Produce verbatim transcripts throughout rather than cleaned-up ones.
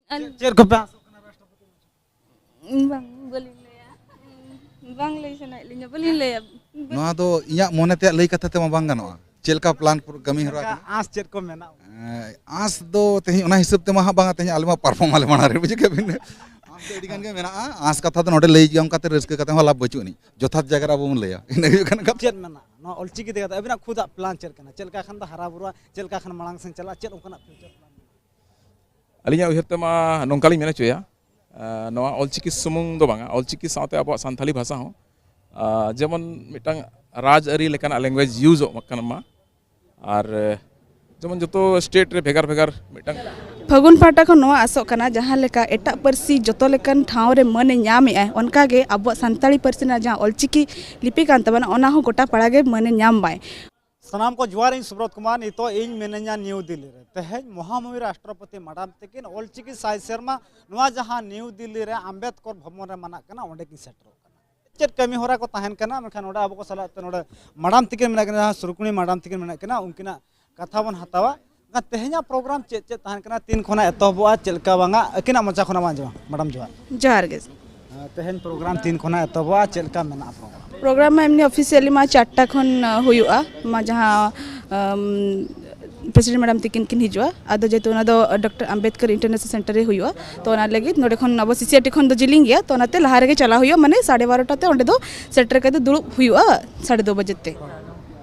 ᱟᱞ- ᱪᱮᱫ ᱠᱚᱯᱮ ᱟᱥᱚᱜ ᱠᱟᱱᱟ ᱨᱟᱥᱴᱨᱚᱯᱚᱛᱤ? ᱵᱟᱝ, ᱵᱟᱹᱞᱤᱧ ᱞᱟᱹᱭᱟ᱾ ᱵᱟᱝ ᱞᱟᱹᱭ ᱥᱟᱱᱟᱭᱮᱫ ᱞᱤᱧᱟ, ᱵᱟᱹᱞᱤᱧ ᱞᱟᱹᱭᱟ᱾ ᱱᱚᱣᱟ ᱫᱚ ᱤᱧᱟᱹᱜ ᱢᱚᱱᱮ ᱛᱮᱭᱟᱜ ᱞᱟᱹᱭ ᱠᱟᱛᱷᱟ ᱛᱮᱢᱟ ᱵᱟᱝ ᱜᱟᱱᱚᱜᱼᱟ᱾ ᱪᱮᱫ ᱞᱮᱠᱟ ᱯᱞᱟᱱ ᱯᱩᱨᱟᱹ ᱠᱟᱹᱢᱤ ᱦᱚᱨᱟ ᱠᱟᱱᱟ? ᱟᱸᱥ ᱪᱮᱫ ᱠᱚ ᱢᱮᱱᱟᱜᱼᱟ? ᱮᱸ, ᱟᱸᱥ ᱫᱚ ᱛᱮᱦᱮᱧ ᱚᱱᱟ ᱦᱤᱥᱟᱹᱵ ᱛᱮᱢᱟ ᱦᱟᱸᱜ ᱵᱟᱝᱟ, ᱛᱮᱦᱮᱧ ᱟᱞᱮ ᱢᱟ ᱯᱟᱨᱯᱷᱚᱨᱢ ᱟᱞᱮ ᱢᱟᱲᱟᱝ ᱨᱮ, ᱵᱩᱡᱷᱟᱹᱣ ᱠᱮᱫ ᱵᱤᱱ᱾ ᱟᱸᱥ ᱫᱚ ᱟᱹᱰᱤ ᱜᱟᱱ ᱜᱮ ᱢᱮᱱᱟᱜᱼᱟ᱾ ᱟᱸᱥ ᱠᱟᱛᱷᱟ ᱫᱚ ᱱᱚᱰᱮ ᱞᱟᱹᱭ ᱜᱮᱭᱟ, ᱚᱱᱠᱟᱛᱮ ᱨᱟᱹᱥᱠᱟᱹ ᱠᱟᱛᱮ ᱦᱚᱸ ᱞᱟᱵᱷ ᱵᱟᱹᱪᱩᱜ ᱟᱹᱱᱤᱡ᱾ ᱡᱚᱛᱷᱟᱛ ᱡᱟᱭᱜᱟ ᱨᱮ ᱟᱵᱚ ᱵᱚᱱ ᱞᱟᱹᱭᱟ, ᱤᱱᱟᱹ ᱦᱩᱭᱩᱜ ᱠᱟᱱᱟ ᱠᱟᱛᱷᱟ᱾ ᱪᱮᱫ ᱢᱮᱱᱟᱜᱼᱟ ᱱᱚᱣᱟ ᱚᱞᱪᱤᱠᱤ ᱤᱫᱤ ᱠᱟᱛᱮ ᱟᱹᱵᱤᱱᱟᱜ ᱠᱷᱩᱫᱟᱜ ᱯᱞᱟᱱ ᱪᱮᱫ ᱠᱟᱱᱟ? ᱪᱮᱫ ᱞᱮᱠᱟ ᱠᱷᱟᱱ ᱫᱚ ᱦᱟᱨᱟ ᱵᱩᱨᱩᱜᱼᱟ, ᱪᱮᱫ ᱞᱮᱠᱟ ᱠᱷᱟᱱ ᱢᱟᱲᱟᱝ ᱥᱮᱱ ᱪᱟᱞᱟᱜᱼᱟ, ᱪᱮᱫ ᱚᱱᱠᱟᱱᱟᱜ ᱯᱷᱤᱭᱩᱪᱟᱨ ᱯᱞᱟᱱ ᱢᱮᱱᱟᱜᱼᱟ? ᱟᱹᱞᱤᱧᱟᱜ ᱩᱭᱦᱟᱹᱨ ᱛᱮᱢᱟ ᱱᱚᱝᱠᱟ ᱞᱤᱧ ᱢᱮᱱ ᱦᱚᱪᱚᱭᱟ, ᱟᱸ, ᱱᱚᱣᱟ ᱚᱞᱪᱤᱠᱤ ᱥᱩᱢᱩᱝ ᱫᱚ ᱵᱟᱝᱟ, ᱚᱞᱪᱤᱠᱤ ᱥᱟᱶᱛᱮ ᱟᱵᱚᱣᱟᱜ ᱥᱟᱱᱛᱟᱞᱤ ᱵᱷᱟᱥᱟ ᱦᱚᱸ, ᱟᱸ, ᱡᱮᱢᱚᱱ ᱢᱤᱫᱴᱟᱝ ᱨᱟᱡᱽᱟᱹᱨᱤ ᱞᱮᱠᱟᱱᱟᱜ ᱞᱮᱝᱜᱩᱭᱮᱡᱽ ᱤᱭᱩᱡᱚᱜ ᱠᱟᱱ ᱢᱟ, ᱟᱨ, ᱟᱸ, ᱡᱮᱢᱚᱱ ᱡᱚᱛᱚ ᱥᱴᱮᱴ ᱨᱮ ᱵᱷᱮᱜᱟᱨ ᱵᱷᱮᱜᱟᱨ ᱢᱤᱫᱴᱟᱝ᱾ ᱯᱷᱟᱹᱜᱩᱱ ᱯᱟᱦᱴᱟ ᱠᱷᱚᱱ ᱱᱚᱣᱟ ᱟᱥᱚᱜ ᱠᱟᱱᱟ, ᱡᱟᱦᱟᱸ ᱞᱮᱠᱟ ᱮᱴᱟᱜ ᱯᱟᱹᱨᱥᱤ ᱡᱚᱛᱚ ᱞᱮᱠᱟᱱ ᱴᱷᱟᱶ ᱨᱮ ᱢᱟᱹᱱ ᱮ ᱧᱟᱢᱮᱜᱼᱟ, ᱚᱱᱠᱟᱜᱮ ᱟᱵᱚᱣᱟᱜ ᱥᱟᱱᱛᱟᱲᱤ ᱯᱟᱹᱨᱥᱤ ᱨᱮᱱᱟᱜ ᱡᱟᱦᱟᱸ ᱚᱞᱪᱤᱠᱤ ᱞᱤᱯᱤ ᱠᱟᱱ ᱛᱟᱵᱚᱱᱟ, ᱚᱱᱟ ᱦᱚᱸ ᱜᱚᱴᱟ ᱯᱟᱲᱟ ᱜᱮ ᱢᱟᱹᱱ ᱮ ᱧᱟᱢ ᱢᱟᱭ᱾ ᱥᱟᱱᱟᱢ ᱠᱚ ᱡᱚᱦᱟᱨ, ᱤᱧ ᱥᱩᱵᱨᱚᱛ ᱠᱩᱢᱟᱨ᱾ ᱱᱤᱛᱚᱜ ᱤᱧ ᱢᱤᱱᱟᱹᱧᱟ ᱱᱤᱭᱩ ᱫᱤᱞᱞᱤ ᱨᱮ᱾ ᱛᱮᱦᱮᱧ ᱢᱚᱦᱟᱢᱚᱦᱤ ᱨᱟᱥᱴᱨᱚᱯᱚᱛᱤ ᱢᱟᱰᱟᱢ ᱛᱤᱠᱤᱱ ᱚᱞᱪᱤᱠᱤ ᱥᱟᱭ ᱥᱮᱨᱢᱟ, ᱱᱚᱣᱟ ᱡᱟᱦᱟᱸ ᱱᱤᱭᱩ ᱫᱤᱞᱞᱤ ᱨᱮ ᱟᱢᱵᱮᱫᱠᱚᱨ ᱵᱷᱚᱵᱚᱱ ᱨᱮ ᱢᱟᱱᱟᱜ ᱠᱟᱱᱟ, ᱚᱸᱰᱮ ᱠᱤᱱ ᱥᱮᱴᱮᱨᱚᱜ ᱠᱟᱱᱟ᱾ ᱪᱮᱫ ᱠᱟᱹᱢᱤ ᱦᱚᱨᱟ ᱠᱚ ᱛᱟᱦᱮᱱ ᱠᱟᱱᱟ, ᱢᱮᱱᱠᱷᱟᱱ ᱱᱚᱰᱮ ᱟᱵᱚ ᱠᱚ ᱥᱟᱞᱟᱜ ᱛᱮ ᱱᱚᱰᱮ ᱢᱟᱰᱟᱢ ᱛᱤᱠᱤᱱ ᱢᱮᱱᱟᱜ ᱠᱤᱱᱟ, ᱡᱟᱦᱟᱸ ᱥᱩᱨᱩᱠᱩᱱᱤ ᱢᱟᱰᱟᱢ ᱛᱤᱠᱤᱱ ᱢᱮᱱᱟᱜ ᱠᱤᱱᱟ, ᱩᱱᱠᱤᱱᱟᱜ ᱠᱟᱛᱷᱟ ᱵᱚᱱ ᱦᱟᱛᱟᱣᱟ᱾ ᱮᱱᱠᱷᱟᱱ ᱛᱮᱦᱮᱧᱟᱜ ᱯᱨᱳᱜᱨᱟᱢ ᱪᱮᱫ ᱪᱮᱫ ᱛᱟᱦᱮᱱ ᱠᱟᱱᱟ, ᱛᱤᱱ ᱠᱷᱚᱱᱟᱜ ᱮᱛᱚᱦᱚᱵᱚᱜᱼᱟ, ᱪᱮᱫ ᱞᱮᱠᱟ ᱵᱟᱝᱟ, ᱟᱹᱠᱤᱱᱟᱜ ᱢᱚᱪᱟ ᱠᱷᱚᱱᱟᱜ ᱵᱚᱱ ᱟᱸᱡᱚᱢᱟ᱾ ᱢᱟᱰᱟᱢ ᱡᱚᱦᱟᱨ᱾ ᱡᱚᱦᱟᱨ ᱜᱮ᱾ ᱛᱮᱦᱮᱧ ᱯᱨᱳᱜᱨᱟᱢ ᱛᱤᱱ ᱠᱷᱚᱱᱟᱜ ᱮᱛᱚᱦᱚᱵᱚᱜᱼᱟ, ᱪᱮᱫ ᱞᱮᱠᱟ ᱢᱮᱱᱟᱜᱼᱟ ᱯᱨᱳᱜᱨᱟᱢ? ᱯᱨᱳᱜᱨᱟᱢ ᱢᱟ ᱮᱢᱱᱤ ᱚᱯᱷᱤᱥᱤᱭᱟᱞᱤ ᱢᱟ ᱪᱟᱨᱴᱟ ᱠᱷᱚᱱ, ᱟᱸ, ᱦᱩᱭᱩᱜᱼᱟ, ᱢᱟ ᱡᱟᱦᱟᱸ, ᱟᱢ, ᱯᱨᱮᱥᱤᱰᱮᱱᱴ ᱢᱮᱰᱟᱢ ᱛᱤᱠᱤᱱ ᱠᱤᱱ ᱦᱤᱡᱩᱜᱼᱟ᱾ ᱟᱫᱚ ᱡᱮᱦᱮᱛᱩ ᱚᱱᱟ ᱫᱚ ᱰᱚᱠᱴᱚᱨ ᱟᱢᱵᱮᱫᱠᱚᱨ ᱤᱱᱴᱟᱨᱱᱮᱥᱱᱟᱞ ᱥᱮᱱᱴᱟᱨ ᱨᱮ ᱦᱩᱭᱩᱜᱼᱟ, ᱛᱚ ᱚᱱᱟ ᱞᱟᱹᱜᱤᱫ ᱱᱚᱰᱮ ᱠᱷᱚᱱ ᱟᱵᱚ ᱥᱤᱥᱤᱟᱨᱴᱤ ᱠᱷᱚᱱ ᱫᱚ ᱡᱤᱞᱤᱧ ᱜᱮᱭᱟ, ᱛᱚ ᱚᱱᱟᱛᱮ ᱞᱟᱦᱟ ᱨᱮᱜᱮ ᱪᱟᱞᱟᱣ ᱦᱩᱭᱩᱜᱼᱟ, ᱢᱟᱱᱮ ᱥᱟᱲᱮ ᱵᱟᱨᱚᱴᱟ ᱛᱮ ᱚᱸᱰᱮ ᱫᱚ ᱥᱮᱴᱮᱨ ᱠᱟᱛᱮ ᱫᱩᱲᱩᱵ ᱦᱩᱭᱩᱜᱼᱟ ᱥᱟᱲᱮ ᱫᱩ ᱵᱟᱡᱮ ᱛᱮ᱾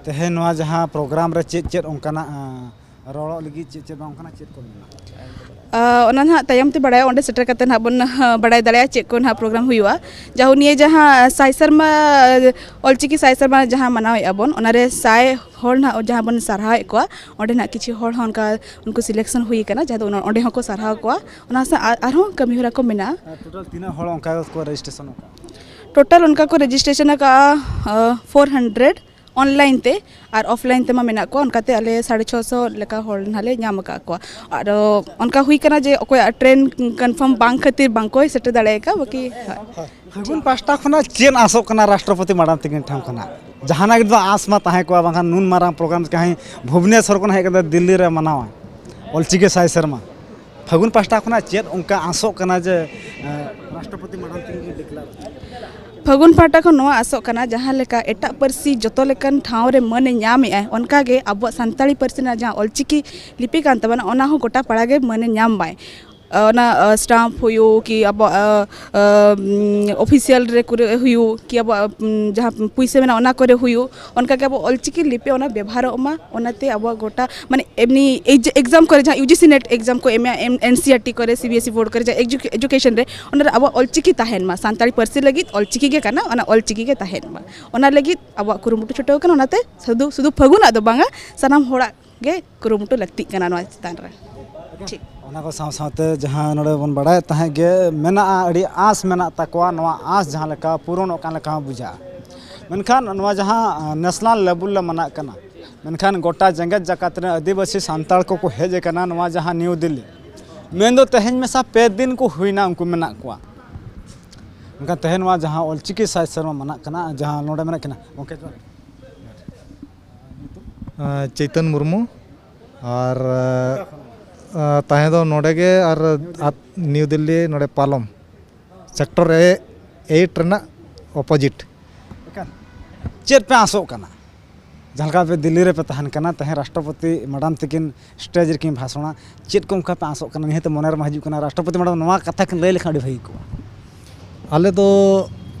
ᱛᱮᱦᱮᱧ ᱱᱚᱣᱟ ᱡᱟᱦᱟᱸ ᱯᱨᱳᱜᱨᱟᱢ ᱨᱮ ᱪᱮᱫ ᱪᱮᱫ ᱚᱱᱠᱟᱱᱟᱜ, ᱟᱸ, ᱨᱚᱲᱚᱜ ᱞᱟᱹᱜᱤᱫ ᱪᱮᱫ ᱪᱮᱫ ᱵᱟᱝ ᱚᱱᱠᱟᱱᱟᱜ ᱪᱮᱫ ᱠᱚ ᱢᱮᱱᱟᱜᱼᱟ? ᱟᱸ, ᱚᱱᱟ ᱱᱟᱦᱟᱜ ᱛᱟᱭᱚᱢ ᱛᱮ ᱵᱟᱲᱟᱭᱟ, ᱚᱸᱰᱮ ᱥᱮᱴᱮᱨ ᱠᱟᱛᱮ ᱱᱟᱦᱟᱜ ᱵᱚᱱ, ᱟᱸ, ᱵᱟᱲᱟᱭ ᱫᱟᱲᱮᱭᱟᱜᱼᱟ ᱪᱮᱫ ᱠᱚ ᱱᱟᱦᱟᱜ ᱯᱨᱳᱜᱨᱟᱢ ᱦᱩᱭᱩᱜᱼᱟ᱾ ᱡᱟᱦᱳ, ᱱᱤᱭᱟᱹ ᱡᱟᱦᱟᱸ ᱥᱟᱭ ᱥᱮᱨᱢᱟ, ᱚᱞᱪᱤᱠᱤ ᱥᱟᱭ ᱥᱮᱨᱢᱟ ᱡᱟᱦᱟᱸ ᱢᱟᱱᱟᱣᱮᱫᱼᱟ ᱵᱚᱱ, ᱚᱱᱟᱨᱮ ᱥᱟᱭ ᱦᱚᱲ ᱱᱟᱦᱟᱜ ᱡᱟᱦᱟᱸ ᱵᱚᱱ ᱥᱟᱨᱦᱟᱣᱮᱫ ᱠᱚᱣᱟ, ᱚᱸᱰᱮ ᱱᱟᱦᱟᱜ ᱠᱤᱪᱷᱩ ᱦᱚᱲ ᱦᱚᱸ ᱚᱱᱠᱟ ᱩᱱᱠᱩ ᱥᱤᱞᱮᱠᱥᱚᱱ ᱦᱩᱭ ᱟᱠᱟᱱᱟ, ᱡᱟᱦᱟᱸ ᱫᱚ ᱚᱱᱟ, ᱚᱸᱰᱮ ᱦᱚᱸᱠᱚ ᱥᱟᱨᱦᱟᱣ ᱠᱚᱣᱟ᱾ ᱚᱱᱟ ᱥᱟᱶ ᱟᱨ-, ᱟᱨᱦᱚᱸ ᱠᱟᱹᱢᱤ ᱦᱚᱨᱟ ᱠᱚ ᱢᱮᱱᱟᱜᱼᱟ᱾ ᱟᱨ ᱴᱳᱴᱟᱞ ᱛᱤᱱᱟᱹᱜ ᱦᱚᱲ ᱚᱱᱠᱟ ᱠᱚ ᱨᱮᱡᱤᱥᱴᱨᱮᱥᱚᱱ ᱟᱠᱟᱫᱼᱟ? ᱴᱳᱴᱟᱞ ᱚᱱᱠᱟ ᱠᱚ ᱨᱮᱡᱤᱥᱴᱨᱮᱥᱚᱱ ᱟᱠᱟᱫᱼᱟ, ᱟᱸ, ᱯᱷᱳᱨ ᱦᱟᱱᱰᱨᱮᱰ᱾ ᱚᱱᱞᱟᱭᱤᱱ ᱛᱮ ᱟᱨ ᱚᱯᱷᱞᱟᱭᱤᱱ ᱛᱮᱢᱟ ᱢᱮᱱᱟᱜ ᱠᱚᱣᱟ, ᱚᱱᱠᱟᱛᱮ ᱟᱞᱮ ᱥᱟᱲᱮ ᱪᱷᱚᱥᱚ ᱞᱮᱠᱟ ᱦᱚᱲ ᱱᱟᱦᱟᱜ ᱞᱮ ᱧᱟᱢ ᱟᱠᱟᱫ ᱠᱚᱣᱟ᱾ ᱟᱨ ᱚᱱᱠᱟ ᱦᱩᱭ ᱠᱟᱱᱟ ᱡᱮ ᱚᱠᱚᱭᱟᱜ ᱴᱨᱮᱱ ᱠᱚᱱᱯᱷᱟᱨᱢ ᱵᱟᱝ ᱠᱷᱟᱹᱛᱤᱨ ᱵᱟᱝ ᱠᱚ ᱥᱮᱴᱮᱨ ᱫᱟᱲᱮ ᱟᱠᱟᱫ, ᱵᱟᱹᱠᱤ ᱯᱷᱟᱹᱜᱩᱱ ᱯᱟᱦᱴᱟ ᱠᱷᱚᱱᱟᱜ ᱪᱮᱫ ᱟᱸᱥᱚᱜ ᱠᱟᱱᱟ ᱨᱟᱥᱴᱨᱚᱯᱚᱛᱤ ᱢᱟᱰᱟᱢ ᱛᱟᱹᱠᱤᱱ ᱴᱷᱮᱱ ᱠᱷᱚᱱᱟᱜ? ᱡᱟᱦᱟᱸᱱᱟᱜ ᱜᱮ ᱫᱚ ᱟᱸᱥ ᱢᱟ ᱛᱟᱦᱮᱸ ᱠᱚᱜᱼᱟ, ᱵᱟᱝᱠᱷᱟᱱ ᱱᱩᱱ ᱢᱟᱨᱟᱝ ᱯᱨᱳᱜᱨᱟᱢ ᱡᱟᱦᱟᱸᱭ ᱵᱷᱩᱵᱽᱱᱮᱥᱚᱨ ᱠᱷᱚᱱ ᱦᱮᱡ ᱠᱟᱛᱮ ᱫᱤᱞᱞᱤ ᱨᱮ ᱢᱟᱱᱟᱣᱟ ᱚᱞᱪᱤᱠᱤ ᱥᱟᱭ ᱥᱮᱨᱢᱟ᱾ ᱯᱷᱟᱹᱜᱩᱱ ᱯᱟᱦᱴᱟ ᱠᱷᱚᱱᱟᱜ ᱪᱮᱫ ᱚᱱᱠᱟ ᱟᱸᱥᱚᱜ ᱠᱟᱱᱟ ᱡᱮ ᱮ, ᱨᱟᱥᱴᱨᱚᱯᱚᱛᱤ ᱢᱟᱲᱟᱝ ᱛᱮᱜᱮ ᱰᱤᱠᱞᱮᱭᱟᱨ? ᱯᱷᱟᱹᱜᱩᱱ ᱯᱟᱦᱴᱟ ᱠᱷᱚᱱ ᱱᱚᱣᱟ ᱟᱸᱥᱚᱜ ᱠᱟᱱᱟ, ᱡᱟᱦᱟᱸ ᱞᱮᱠᱟ ᱮᱴᱟᱜ ᱯᱟᱹᱨᱥᱤ ᱡᱚᱛᱚ ᱞᱮᱠᱟᱱ ᱴᱷᱟᱶ ᱨᱮ ᱢᱟᱹᱱ ᱮ ᱧᱟᱢᱮᱜᱼᱟᱭ, ᱚᱱᱠᱟᱜᱮ ᱟᱵᱚᱣᱟᱜ ᱥᱟᱱᱛᱟᱲᱤ ᱯᱟᱹᱨᱥᱤ ᱨᱮᱱᱟᱜ ᱡᱟᱦᱟᱸ ᱚᱞᱪᱤᱠᱤ ᱞᱤᱯᱤ ᱠᱟᱱ ᱛᱟᱵᱚᱱᱟ, ᱚᱱᱟ ᱦᱚᱸ ᱜᱚᱴᱟ ᱯᱟᱲᱟ ᱜᱮ ᱢᱟᱹᱱ ᱮ ᱧᱟᱢ ᱢᱟᱭ᱾ ᱚᱱᱟ ᱥᱴᱟᱢᱯ ᱦᱩᱭᱩᱜ ᱠᱤ ᱟᱵᱚᱣᱟᱜ ᱚᱯᱷᱤᱥᱤᱭᱟᱞ ᱨᱮ ᱠᱚᱨᱮ ᱦᱩᱭᱩᱜ ᱠᱤ ᱟᱵᱚᱣᱟᱜ ᱡᱟᱦᱟᱸ ᱯᱩᱭᱥᱟᱹ ᱢᱮᱱᱟᱜᱼᱟ, ᱚᱱᱟ ᱠᱚᱨᱮ ᱦᱩᱭᱩᱜ, ᱚᱱᱠᱟᱜᱮ ᱟᱵᱚ ᱚᱞᱪᱤᱠᱤ ᱞᱤᱯᱤ ᱚᱱᱟ ᱵᱮᱵᱚᱦᱟᱨᱚᱜ ᱢᱟ᱾ ᱚᱱᱟᱛᱮ ᱟᱵᱚᱣᱟᱜ ᱜᱚᱴᱟ ᱢᱟᱱᱮ ᱮᱢᱱᱤ ᱮᱠᱡᱟᱢ ᱠᱚᱨᱮ ᱡᱟᱦᱟᱸ ᱭᱩ ᱡᱤ ᱥᱤ ᱱᱮᱴ ᱮᱠᱡᱟᱢ ᱠᱚ ᱮᱢᱟ ᱮᱱ ᱥᱤ ᱟᱨ ᱴᱤ ᱠᱚᱨᱮ, C B S E board ᱠᱚᱨᱮ ᱡᱟᱦᱟᱸ ᱮᱰᱩᱠᱮᱥᱚᱱ ᱨᱮ, ᱚᱱᱟ ᱨᱮ ᱟᱵᱚᱣᱟᱜ ᱚᱞᱪᱤᱠᱤ ᱛᱟᱦᱮᱱ ᱢᱟ, ᱥᱟᱱᱛᱟᱲᱤ ᱯᱟᱹᱨᱥᱤ ᱞᱟᱹᱜᱤᱫ ᱚᱞᱪᱤᱠᱤ ᱜᱮ ᱠᱟᱱᱟ, ᱚᱱᱟ ᱚᱞᱪᱤᱠᱤ ᱜᱮ ᱛᱟᱦᱮᱱ ᱢᱟ, ᱚᱱᱟ ᱞᱟᱹᱜᱤᱫ ᱟᱵᱚᱣᱟᱜ ᱠᱩᱨᱩᱢᱩᱴᱩ ᱪᱷᱩᱴᱟᱹᱣ ᱠᱟᱱᱟ᱾ ᱚᱱᱟᱛᱮ ᱥᱩᱫᱷᱩ ᱥᱩᱫᱷᱩ ᱯᱷᱟᱹᱜᱩᱱᱟᱜ ᱫᱚ ᱵᱟᱝᱟ, ᱥᱟᱱᱟᱢ ᱦᱚᱲᱟᱜ ᱜᱮ ᱠᱩᱨᱩᱢᱩᱴᱩ ᱞᱟᱹᱠᱛᱤᱜ ᱠᱟᱱᱟ ᱱᱚᱣᱟ ᱪᱮᱛᱟᱱ ᱨᱮ᱾ ᱴᱷᱤᱠ᱾ ᱚᱱᱟ ᱠᱚ ᱥᱟᱶ ᱥᱟᱶᱛᱮ ᱡᱟᱦᱟᱸ ᱱᱚᱰᱮ ᱵᱚᱱ ᱵᱟᱲᱟᱭᱮᱫ ᱛᱟᱦᱮᱸᱫ ᱜᱮ ᱢᱮᱱᱟᱜᱼᱟ, ᱟᱹᱰᱤ ᱟᱸᱥ ᱢᱮᱱᱟᱜ ᱛᱟᱠᱚᱣᱟ, ᱱᱚᱣᱟ ᱟᱸᱥ ᱡᱟᱦᱟᱸ ᱞᱮᱠᱟ ᱯᱩᱨᱚᱱᱚᱜ ᱠᱟᱱ ᱞᱮᱠᱟ ᱦᱚᱸ ᱵᱩᱡᱷᱟᱹᱜᱼᱟ᱾ ᱢᱮᱱᱠᱷᱟᱱ ᱱᱚᱣᱟ ᱡᱟᱦᱟᱸ ᱱᱮᱥᱱᱟᱞ ᱞᱮᱵᱮᱞ ᱞᱮ ᱢᱟᱱᱟᱜ ᱠᱟᱱᱟ, ᱢᱮᱱᱠᱷᱟᱱ ᱜᱚᱴᱟ ᱡᱮᱜᱮᱛ ᱡᱟᱠᱟᱛ ᱨᱮᱱ ᱟᱹᱫᱤᱵᱟᱹᱥᱤ ᱥᱟᱱᱛᱟᱲ ᱠᱚᱠᱚ ᱦᱮᱡ ᱟᱠᱟᱱᱟ ᱱᱚᱣᱟ ᱡᱟᱦᱟᱸ ᱱᱤᱭᱩ ᱫᱤᱞᱞᱤ, ᱢᱮᱱᱫᱚ ᱛᱮᱦᱮᱧ ᱢᱮᱥᱟ ᱯᱮ ᱫᱤᱱ ᱠᱚ ᱦᱩᱭᱱᱟ ᱩᱱᱠᱩ ᱢᱮᱱᱟᱜ ᱠᱚᱣᱟ᱾ ᱢᱮᱱᱠᱷᱟᱱ ᱛᱮᱦᱮᱧ ᱱᱚᱣᱟ ᱡᱟᱦᱟᱸ ᱚᱞᱪᱤᱠᱤ ᱥᱟᱭ ᱥᱮᱨᱢᱟ ᱢᱟᱱᱟᱜ ᱠᱟᱱᱟ, ᱡᱟᱦᱟᱸ ᱱᱚᱰᱮ ᱢᱮᱱᱟᱜ ᱠᱤᱱᱟ, ᱜᱚᱢᱠᱮ ᱡᱚᱦᱟᱨ᱾ ᱟᱸ, ᱪᱳᱭᱛᱚᱱ ᱢᱩᱨᱢᱩ᱾ ᱟᱨ ᱟᱸ, ᱛᱟᱦᱮᱸ ᱫᱚ ᱱᱚᱰᱮ ᱜᱮ, ᱟᱨ ᱟᱛ- ᱱᱤᱭᱩ ᱫᱤᱞᱞᱤ, ᱱᱚᱰᱮ ᱯᱟᱞᱚᱢ, ᱥᱮᱠᱴᱚᱨ ᱮ ᱮᱭᱤᱴ ᱨᱮᱱᱟᱜ ᱚᱯᱳᱡᱤᱴ᱾ ᱮᱠᱟᱞ᱾ ᱪᱮᱫ ᱯᱮ ᱟᱸᱥᱚᱜ ᱠᱟᱱᱟ? ᱡᱟᱦᱟᱸ ᱞᱮᱠᱟ ᱟᱯᱮ ᱫᱤᱞᱞᱤ ᱨᱮᱯᱮ ᱛᱟᱦᱮᱱ ᱠᱟᱱᱟ, ᱛᱮᱦᱮᱧ ᱨᱟᱥᱴᱨᱚᱯᱚᱛᱤ ᱢᱮᱰᱟᱢ ᱛᱟᱹᱠᱤᱱ ᱥᱴᱮᱡᱽ ᱨᱮᱠᱤᱱ ᱵᱷᱟᱥᱚᱬᱟ, ᱪᱮᱫ ᱠᱚ ᱚᱱᱠᱟ ᱯᱮ ᱟᱸᱥᱚᱜ ᱠᱟᱱᱟ? ᱱᱤᱦᱟᱹᱛ ᱢᱚᱱᱮ ᱨᱮᱢᱟ ᱦᱤᱡᱩᱜ ᱠᱟᱱᱟ, ᱨᱟᱥᱴᱨᱚᱯᱚᱛᱤ ᱢᱮᱰᱟᱢ ᱱᱚᱣᱟ ᱠᱟᱛᱷᱟ ᱠᱤᱱ ᱞᱟᱹᱭ ᱞᱮᱠᱷᱟᱱ ᱟᱹᱰᱤ ᱵᱷᱟᱹᱜᱤ ᱠᱚᱜᱼᱟ᱾ ᱟᱞᱮ ᱫᱚ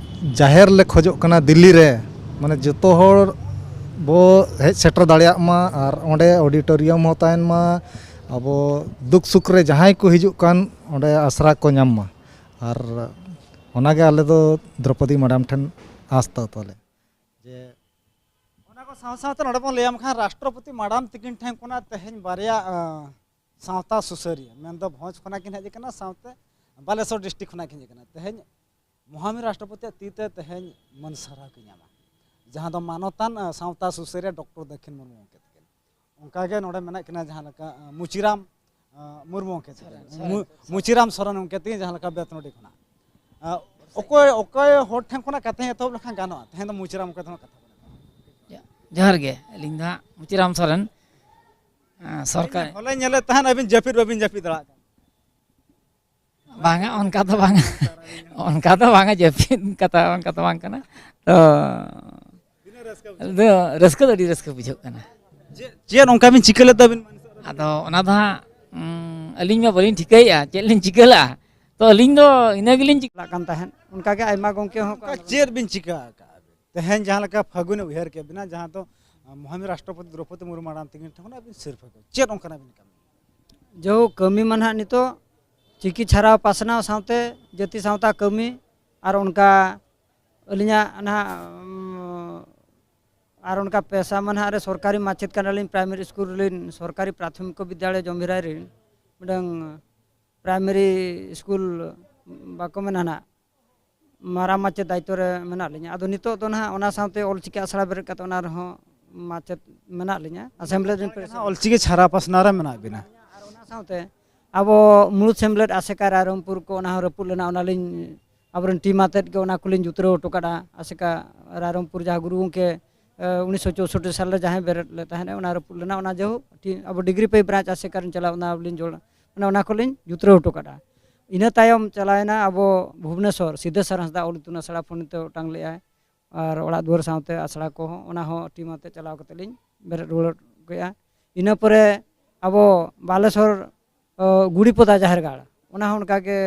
ᱡᱟᱦᱮᱨ ᱞᱮ ᱠᱷᱚᱡᱚᱜ ᱠᱟᱱᱟ ᱫᱤᱞᱞᱤ ᱨᱮ, ᱢᱟᱱᱮ ᱡᱚᱛᱚ ᱦᱚᱲ ᱵᱚ ᱦᱮᱡ ᱥᱮᱴᱮᱨ ᱫᱟᱲᱮᱭᱟᱜ ᱢᱟ, ᱟᱨ ᱚᱸᱰᱮ ᱚᱰᱤᱴᱳᱨᱤᱭᱟᱢ ᱦᱚᱸ ᱛᱟᱦᱮᱱ ᱢᱟ, ᱟᱵᱚ ᱫᱩᱠ ᱥᱩᱠ ᱨᱮ ᱡᱟᱦᱟᱸᱭ ᱠᱚ ᱦᱤᱡᱩᱜ ᱠᱟᱱ ᱚᱸᱰᱮ ᱟᱥᱨᱟ ᱠᱚ ᱧᱟᱢ ᱢᱟ᱾ ᱟᱨ ᱚᱱᱟᱜᱮ ᱟᱞᱮ ᱫᱚ ᱫᱨᱚᱯᱚᱫᱤ ᱢᱮᱰᱟᱢ ᱴᱷᱮᱱ ᱟᱸᱥ ᱫᱚ ᱛᱟᱞᱮ᱾ ᱡᱮ ᱚᱱᱟ ᱠᱚ ᱥᱟᱶ ᱥᱟᱶᱛᱮ ᱱᱚᱰᱮ ᱵᱚᱱ ᱞᱟᱹᱭᱟᱢ ᱠᱷᱟᱱ ᱨᱟᱥᱴᱨᱚᱯᱚᱛᱤ ᱢᱮᱰᱟᱢ ᱛᱤᱠᱤᱱ ᱴᱷᱮᱱ ᱠᱷᱚᱱᱟᱜ ᱛᱮᱦᱮᱧ ᱵᱟᱨᱭᱟ, ᱟᱸ, ᱥᱟᱶᱛᱟ ᱥᱩᱥᱟᱹᱨᱤᱭᱟᱹ, ᱢᱮᱱᱫᱚ ᱵᱷᱚᱸᱡᱽ ᱠᱷᱚᱱᱟᱜ ᱠᱤᱱ ᱦᱮᱡ ᱟᱠᱟᱱᱟ, ᱥᱟᱶᱛᱮ ᱵᱟᱞᱮᱥᱚᱨ ᱰᱤᱥᱴᱨᱤᱠᱴ ᱠᱷᱚᱱᱟᱜ ᱠᱤᱱ ᱦᱮᱡ ᱟᱠᱟᱱᱟ᱾ ᱛᱮᱦᱮᱧ ᱢᱚᱦᱟᱢᱤ ᱨᱟᱥᱴᱨᱚᱯᱚᱛᱤᱭᱟᱜ ᱛᱤ ᱛᱮ ᱛᱮᱦᱮᱧ ᱢᱟᱹᱱ ᱥᱟᱨᱦᱟᱣ ᱠᱤᱱ ᱧᱟᱢᱟ, ᱡᱟᱦᱟᱸ ᱫᱚ ᱢᱟᱱᱚᱛᱟᱱ, ᱟᱸ, ᱥᱟᱶᱛᱟ ᱥᱩᱥᱟᱹᱨᱤᱭᱟᱹ ᱰᱚᱠᱴᱚᱨ ᱫᱟᱹᱠᱷᱤᱱ ᱢᱩᱨᱢᱩ ᱜᱚᱢᱠᱮ ᱛᱟᱹᱠᱤᱱ᱾ ᱚᱱᱠᱟᱜᱮ ᱱᱚᱰᱮ ᱢᱮᱱᱟᱜ ᱠᱤᱱᱟ ᱡᱟᱦᱟᱸ ᱞᱮᱠᱟ, ᱟᱸ, ᱢᱩᱪᱤᱨᱟᱢ, ᱟᱸ, ᱢᱩᱨᱢᱩ ᱜᱚᱢᱠᱮ ᱛᱟᱹᱠᱤᱱ᱾ ᱥᱚᱨᱮᱱ, ᱥᱚᱨᱮᱱ, ᱢᱩ-, ᱥᱚᱨᱮᱱ᱾ ᱢᱩᱪᱤᱨᱟᱢ ᱥᱚᱨᱮᱱ ᱜᱚᱢᱠᱮ ᱛᱟᱹᱠᱤᱱ ᱡᱟᱦᱟᱸ ᱞᱮᱠᱟ ᱵᱮᱛᱱᱚᱰᱤ ᱠᱷᱚᱱᱟᱜ᱾ ᱟᱸ, ᱚᱠᱚᱭ, ᱚᱠᱚᱭ ᱦᱚᱲ ᱴᱷᱮᱱ ᱠᱷᱚᱱᱟᱜ ᱠᱟᱛᱷᱟᱧ ᱮᱛᱚᱦᱚᱵ ᱞᱮᱠᱷᱟᱱ ᱜᱟᱱᱚᱜᱼᱟ? ᱛᱮᱦᱮᱧ ᱫᱚ ᱢᱩᱪᱤᱨᱟᱢ ᱜᱚᱢᱠᱮ ᱴᱷᱮᱱ ᱠᱷᱚᱱᱟᱜ ᱠᱟᱛᱷᱟ ᱵᱚᱱ ᱮᱛᱚᱦᱚᱵᱟ᱾ ᱡᱚᱦᱟᱨ ᱜᱮ, ᱟᱹᱞᱤᱧ ᱫᱚ ᱦᱟᱸᱜ ᱢᱩᱪᱤᱨᱟᱢ ᱥᱚᱨᱮᱱ᱾ ᱟᱸ, ᱥᱚᱨᱠᱟᱨ ᱦᱚᱞᱟᱧ ᱧᱮᱞᱮᱫ ᱛᱟᱦᱮᱸᱫ ᱟᱹᱵᱤᱱ ᱡᱟᱹᱯᱤᱫ ᱵᱟᱹᱵᱤᱱ ᱡᱟᱹᱯᱤᱫ ᱫᱟᱲᱮᱭᱟᱜ ᱠᱟᱱᱟ᱾ ᱵᱟᱝᱟ, ᱚᱱᱠᱟ ᱫᱚ ᱵᱟᱝᱟ᱾ ᱚᱱᱠᱟ ᱫᱚ ᱵᱟᱝᱟ, ᱡᱟᱹᱯᱤᱫ ᱠᱟᱛᱷᱟ ᱚᱱᱠᱟ ᱫᱚ ᱵᱟᱝ ᱠᱟᱱᱟ᱾ ᱛᱚ ᱨᱟᱹᱥᱠᱟᱹ ᱫᱚ ᱟᱹᱰᱤ ᱨᱟᱹᱥᱠᱟᱹ ᱵᱩᱡᱷᱟᱹᱜ ᱠᱟᱱᱟ᱾ ᱪᱮᱫ, ᱪᱮᱫ ᱚᱱᱠᱟ ᱵᱤᱱ ᱪᱤᱠᱟᱹ ᱞᱮᱫᱟ ᱵᱤᱱ? ᱟᱫᱚ ᱚᱱᱟ ᱫᱚ ᱦᱟᱸᱜ, ᱩᱸ, ᱟᱹᱞᱤᱧ ᱢᱟ ᱵᱟᱹᱞᱤᱧ ᱴᱷᱤᱠᱟᱹᱭᱮᱫᱼᱟ ᱪᱮᱫ ᱞᱤᱧ ᱪᱤᱠᱟᱹ ᱞᱮᱫᱼᱟ᱾ ᱛᱚ ᱟᱹᱞᱤᱧ ᱫᱚ ᱤᱱᱟᱹ ᱜᱮᱞᱤᱧ ᱪᱤᱠᱟᱹ ᱪᱟᱞᱟᱜ ᱠᱟᱱ ᱛᱟᱦᱮᱸᱫ᱾ ᱚᱱᱠᱟ ᱜᱮ ᱟᱭᱢᱟ ᱜᱚᱢᱠᱮ ᱦᱚᱸ ᱠᱚ ᱚᱱᱠᱟ ᱪᱮᱫ ᱵᱤᱱ ᱪᱤᱠᱟᱹ ᱟᱠᱟᱫᱼᱟ? ᱛᱮᱦᱮᱧ ᱡᱟᱦᱟᱸ ᱞᱮᱠᱟ ᱯᱷᱟᱹᱜᱩᱱᱮ ᱩᱭᱦᱟᱹᱨ ᱠᱮᱫ ᱵᱤᱱᱟ, ᱡᱟᱦᱟᱸ ᱫᱚ, ᱟᱸ, ᱢᱚᱦᱟᱢᱤ ᱨᱟᱥᱴᱨᱚᱯᱚᱛᱤ ᱫᱨᱚᱣᱯᱚᱫᱤ ᱢᱩᱨᱢᱩ ᱢᱟᱲᱟᱝ ᱛᱤᱠᱤᱱ ᱴᱷᱮᱱ ᱠᱷᱚᱱᱟᱜ ᱵᱤᱱ ᱥᱤᱨᱯᱷᱟᱹ ᱠᱚ, ᱪᱮᱫ ᱚᱱᱠᱟᱱᱟᱜ ᱵᱤᱱ ᱠᱟᱹᱢᱤ? ᱡᱚᱦᱚ ᱠᱟᱹᱢᱤ ᱢᱟ ᱱᱟᱦᱟᱜ ᱱᱤᱛᱚᱜ ᱪᱤᱠᱤ ᱪᱷᱟᱨᱟᱣ ᱯᱟᱥᱱᱟᱣ ᱥᱟᱶᱛᱮ ᱡᱟᱹᱛᱤ ᱥᱟᱶᱛᱟ ᱠᱟᱹᱢᱤ, ᱟᱨ ᱚᱱᱠᱟ ᱟᱹᱞᱤᱧᱟᱜ ᱱᱟᱦᱟᱜ, ᱩᱢ, ᱟᱨ ᱚᱱᱠᱟ ᱯᱮᱥᱟ ᱢᱟ ᱱᱟᱦᱟᱜ ᱨᱮ ᱥᱚᱨᱠᱟᱨᱤ ᱢᱟᱪᱮᱫ ᱠᱟᱱᱟᱞᱤᱧ, ᱯᱨᱟᱭᱢᱟᱨᱤ ᱥᱠᱩᱞ ᱨᱮᱞᱤᱧ, ᱥᱚᱨᱠᱟᱨᱤ ᱯᱨᱟᱛᱷᱚᱢᱤᱠ ᱵᱤᱫᱽᱭᱟᱞᱚᱭ ᱡᱚᱢᱵᱷᱤᱨᱟᱭ ᱨᱮ ᱢᱤᱫᱴᱟᱝ ᱯᱨᱟᱭᱢᱟᱨᱤ ᱥᱠᱩᱞ, ᱵᱟᱠᱚ ᱢᱮᱱᱟ ᱱᱟᱦᱟᱜ, ᱢᱟᱨᱟᱝ ᱢᱟᱪᱮᱫ ᱫᱟᱭᱤᱛᱛᱚ ᱨᱮ ᱢᱮᱱᱟᱜ ᱞᱤᱧᱟ᱾ ᱟᱫᱚ ᱱᱤᱛᱚᱜ ᱫᱚ ᱱᱟᱦᱟᱜ ᱚᱱᱟ ᱥᱟᱶᱛᱮ ᱚᱞᱪᱤᱠᱤ ᱟᱥᱲᱟ ᱵᱮᱨᱮᱫ ᱠᱟᱛᱮ ᱚᱱᱟ ᱨᱮᱦᱚᱸ ᱢᱟᱪᱮᱫ ᱢᱮᱱᱟᱜ ᱞᱤᱧᱟ, ᱟᱥᱮᱢᱵᱞᱤ ᱨᱮᱱ ᱯᱨᱮᱥᱤᱰᱮᱱᱴ᱾ ᱚᱞᱪᱤᱠᱤ ᱪᱷᱟᱨᱟ ᱯᱟᱥᱱᱟᱣ ᱨᱮ ᱢᱮᱱᱟᱜ ᱵᱤᱱᱟ᱾ ᱟᱨ ᱚᱱᱟ ᱥᱟᱶᱛᱮ ᱟᱵᱚ ᱢᱩᱬᱩᱫ ᱥᱮᱢᱞᱮᱫ ᱟᱥᱮᱠᱟ ᱨᱟᱭᱨᱚᱝᱯᱩᱨ ᱠᱚ, ᱚᱱᱟ ᱦᱚᱸ ᱨᱟᱹᱯᱩᱫ ᱞᱮᱱᱟ, ᱚᱱᱟᱞᱤᱧ ᱟᱵᱚᱨᱮᱱ ᱴᱤᱢ ᱟᱛᱮᱫ ᱜᱮ ᱚᱱᱟ ᱠᱚᱞᱤᱧ ᱡᱩᱛᱨᱟᱹᱣ ᱦᱚᱴᱚ ᱠᱟᱫᱟ᱾ ᱟᱥᱮᱠᱟ ᱨᱟᱭᱨᱚᱝᱯᱩᱨ ᱡᱟᱦᱟᱸ ᱜᱩᱨᱩ ᱜᱚᱢᱠᱮ, ᱮ, ᱩᱱᱤᱥᱥᱚ ᱪᱳᱥᱳᱴᱴᱤ ᱥᱟᱞᱨᱮ ᱡᱟᱦᱟᱸᱭ ᱵᱮᱨᱮᱫ ᱞᱮᱫ ᱛᱟᱦᱮᱸᱫ, ᱚᱱᱟ ᱨᱟᱹᱯᱩᱫ ᱞᱮᱱᱟ, ᱚᱱᱟ ᱡᱟᱭᱦᱳᱠ ᱴᱤ-, ᱟᱵᱚ ᱰᱤᱜᱽᱨᱤ ᱯᱟᱹᱭ ᱵᱨᱟᱧᱪ ᱟᱥᱮᱠᱟ ᱨᱮᱱ ᱪᱟᱞᱟᱣ ᱚᱱᱟ ᱞᱤᱧ ᱡᱚᱲ-, ᱚᱱᱟ, ᱚᱱᱟ ᱠᱚᱞᱤᱧ ᱡᱩᱛᱨᱟᱹᱣ ᱦᱚᱴᱚ ᱠᱟᱫᱟ᱾ ᱤᱱᱟᱹ ᱛᱟᱭᱚᱢ ᱪᱟᱞᱟᱣᱮᱱᱟ ᱟᱵᱚ ᱵᱷᱩᱵᱽᱱᱮᱥᱚᱨ, ᱥᱤᱫᱷᱟᱹᱥᱟᱨ ᱦᱟᱸᱥᱫᱟ ᱚᱞ ᱤᱛᱩᱱ ᱟᱥᱲᱟ ᱯᱷᱳᱱ ᱛᱮ ᱚᱴᱟᱝ ᱞᱮᱫᱼᱟᱭ, ᱟᱨ ᱚᱲᱟᱜ ᱫᱩᱣᱟᱹᱨ ᱥᱟᱶᱛᱮ ᱟᱥᱲᱟ ᱠᱚᱦᱚᱸ, ᱚᱱᱟ ᱦᱚᱸ ᱴᱤᱢ ᱟᱛᱮ ᱪᱟᱞᱟᱣ ᱠᱟᱛᱮ ᱞᱤᱧ ᱵᱮᱨᱮᱫ ᱨᱩᱣᱟᱹᱲ ᱠᱮᱫᱼᱟ᱾ ᱤᱱᱟᱹ ᱯᱚᱨᱮ ᱟᱵᱚ ᱵᱟᱞᱮᱥᱚᱨ, ᱚ, ᱜᱩᱲᱤᱯᱚᱫᱟ ᱡᱟᱦᱮᱨ ᱜᱟᱲ, ᱚᱱᱟ ᱦᱚᱸ ᱚᱱᱠᱟ ᱜᱮ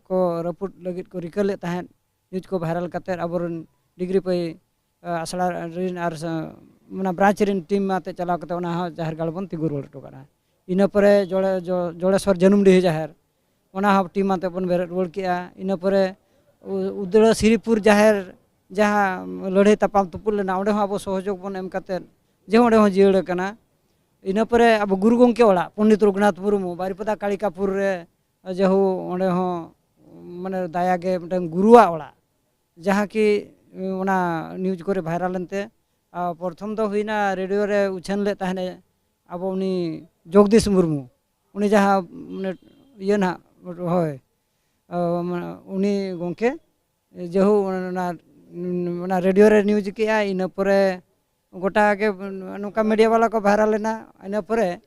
ᱠᱚ ᱨᱟᱹᱯᱩᱫ ᱞᱟᱹᱜᱤᱫ ᱠᱚ ᱨᱤᱠᱟᱹ ᱞᱮᱫ ᱛᱟᱦᱮᱸᱫ᱾ ᱱᱤᱭᱩᱡᱽ ᱠᱚ ᱵᱷᱟᱭᱨᱟᱞ ᱠᱟᱛᱮᱫ ᱟᱵᱚᱨᱮᱱ ᱰᱤᱜᱽᱨᱤ ᱯᱟᱹᱭ, ᱟ, ᱟᱥᱲᱟ ᱨᱮᱱ ᱟᱨ ᱥᱟ-, ᱚᱱᱟ ᱵᱨᱟᱧᱪ ᱨᱮᱱ ᱴᱤᱢ ᱟᱛᱮ ᱪᱟᱞᱟᱣ ᱠᱟᱛᱮ ᱚᱱᱟ ᱦᱚᱸ ᱡᱟᱦᱮᱨ ᱜᱟᱲ ᱵᱚᱱ ᱛᱤᱸᱜᱩ ᱨᱩᱣᱟᱹᱲ ᱦᱚᱴᱚ ᱠᱟᱜᱼᱟ᱾ ᱤᱱᱟᱹ ᱯᱚᱨᱮ ᱡᱚᱲᱮ-, ᱡᱚ-, ᱡᱚᱲᱮᱥᱚᱨ ᱡᱟᱹᱱᱩᱢᱰᱤᱦᱤ ᱡᱟᱦᱮᱨ, ᱚᱱᱟ ᱦᱚᱸ ᱴᱤᱢ ᱟᱛᱮ ᱵᱚᱱ ᱵᱮᱨᱮᱫ ᱨᱩᱣᱟᱹᱲ ᱠᱮᱜᱼᱟ᱾ ᱤᱱᱟᱹ ᱯᱚᱨᱮ ᱩ-, ᱩᱫᱽᱲᱟ ᱥᱤᱨᱤᱯᱩᱨ ᱡᱟᱦᱮᱨ, ᱡᱟᱦᱟᱸ ᱞᱟᱹᱲᱦᱟᱹᱭ ᱛᱟᱯᱟᱢ ᱛᱩᱯᱩᱫ ᱞᱮᱱᱟ, ᱚᱸᱰᱮ ᱦᱚᱸ ᱟᱵᱚ ᱥᱚᱦᱚᱡᱳᱜᱽ ᱵᱚᱱ ᱮᱢ ᱠᱟᱛᱮᱫ ᱡᱮ ᱚᱸᱰᱮ ᱦᱚᱸ ᱡᱤᱭᱟᱹᱲ ᱟᱠᱟᱱᱟ᱾ ᱤᱱᱟᱹ ᱯᱚᱨᱮ ᱟᱵᱚ ᱜᱩᱨᱩ ᱜᱚᱢᱠᱮ ᱚᱲᱟᱜ, ᱯᱚᱱᱰᱤᱛ ᱨᱚᱜᱷᱩᱱᱟᱛᱷ ᱢᱩᱨᱢᱩ, ᱵᱟᱨᱤᱯᱟᱫᱟ ᱠᱟᱲᱤᱠᱟᱯᱩᱨ ᱨᱮ, ᱡᱟᱦᱳ, ᱚᱸᱰᱮ ᱦᱚᱸ ᱢᱟᱱᱮ ᱫᱟᱭᱟ ᱜᱮ ᱢᱤᱫᱴᱟᱝ ᱜᱩᱨᱩᱣᱟᱜ ᱚᱲᱟᱜ, ᱡᱟᱦᱟᱸ ᱠᱤ ᱚᱱᱟ ᱱᱤᱭᱩᱡᱽ ᱠᱚᱨᱮ ᱵᱷᱟᱭᱨᱟᱞ ᱮᱱᱛᱮ, ᱟᱨ ᱯᱨᱚᱛᱷᱚᱢ ᱫᱚ ᱦᱩᱭᱱᱟ ᱨᱮᱰᱤᱭᱳ ᱨᱮ ᱩᱪᱷᱟᱹᱱ ᱞᱮᱫ ᱛᱟᱦᱮᱱᱮ ᱟᱵᱚ ᱩᱱᱤ ᱡᱚᱜᱽᱫᱤᱥ ᱢᱩᱨᱢᱩ, ᱩᱱᱤ ᱡᱟᱦᱟᱸ ᱢᱟᱱᱮ ᱤᱭᱟᱹ ᱱᱟᱦᱟᱜ, ᱦᱳᱭ, ᱚ, ᱢᱟᱱᱮ ᱩᱱᱤ ᱜᱚᱢᱠᱮ ᱡᱟᱦᱳ ᱚᱱᱟ, ᱚᱱᱟ ᱨᱮᱰᱤᱭᱳ ᱨᱮ ᱱᱤᱭᱩᱡᱽ ᱠᱮᱜᱼᱟ, ᱤᱱᱟᱹ ᱯᱚᱨᱮ ᱜᱚᱴᱟ ᱜᱮ ᱱᱚᱝᱠᱟ ᱢᱤᱰᱤᱭᱟ ᱵᱟᱞᱟ ᱠᱚ ᱵᱷᱟᱭᱨᱟᱞ ᱮᱱᱟ, ᱤᱱᱟᱹ ᱯᱚᱨᱮ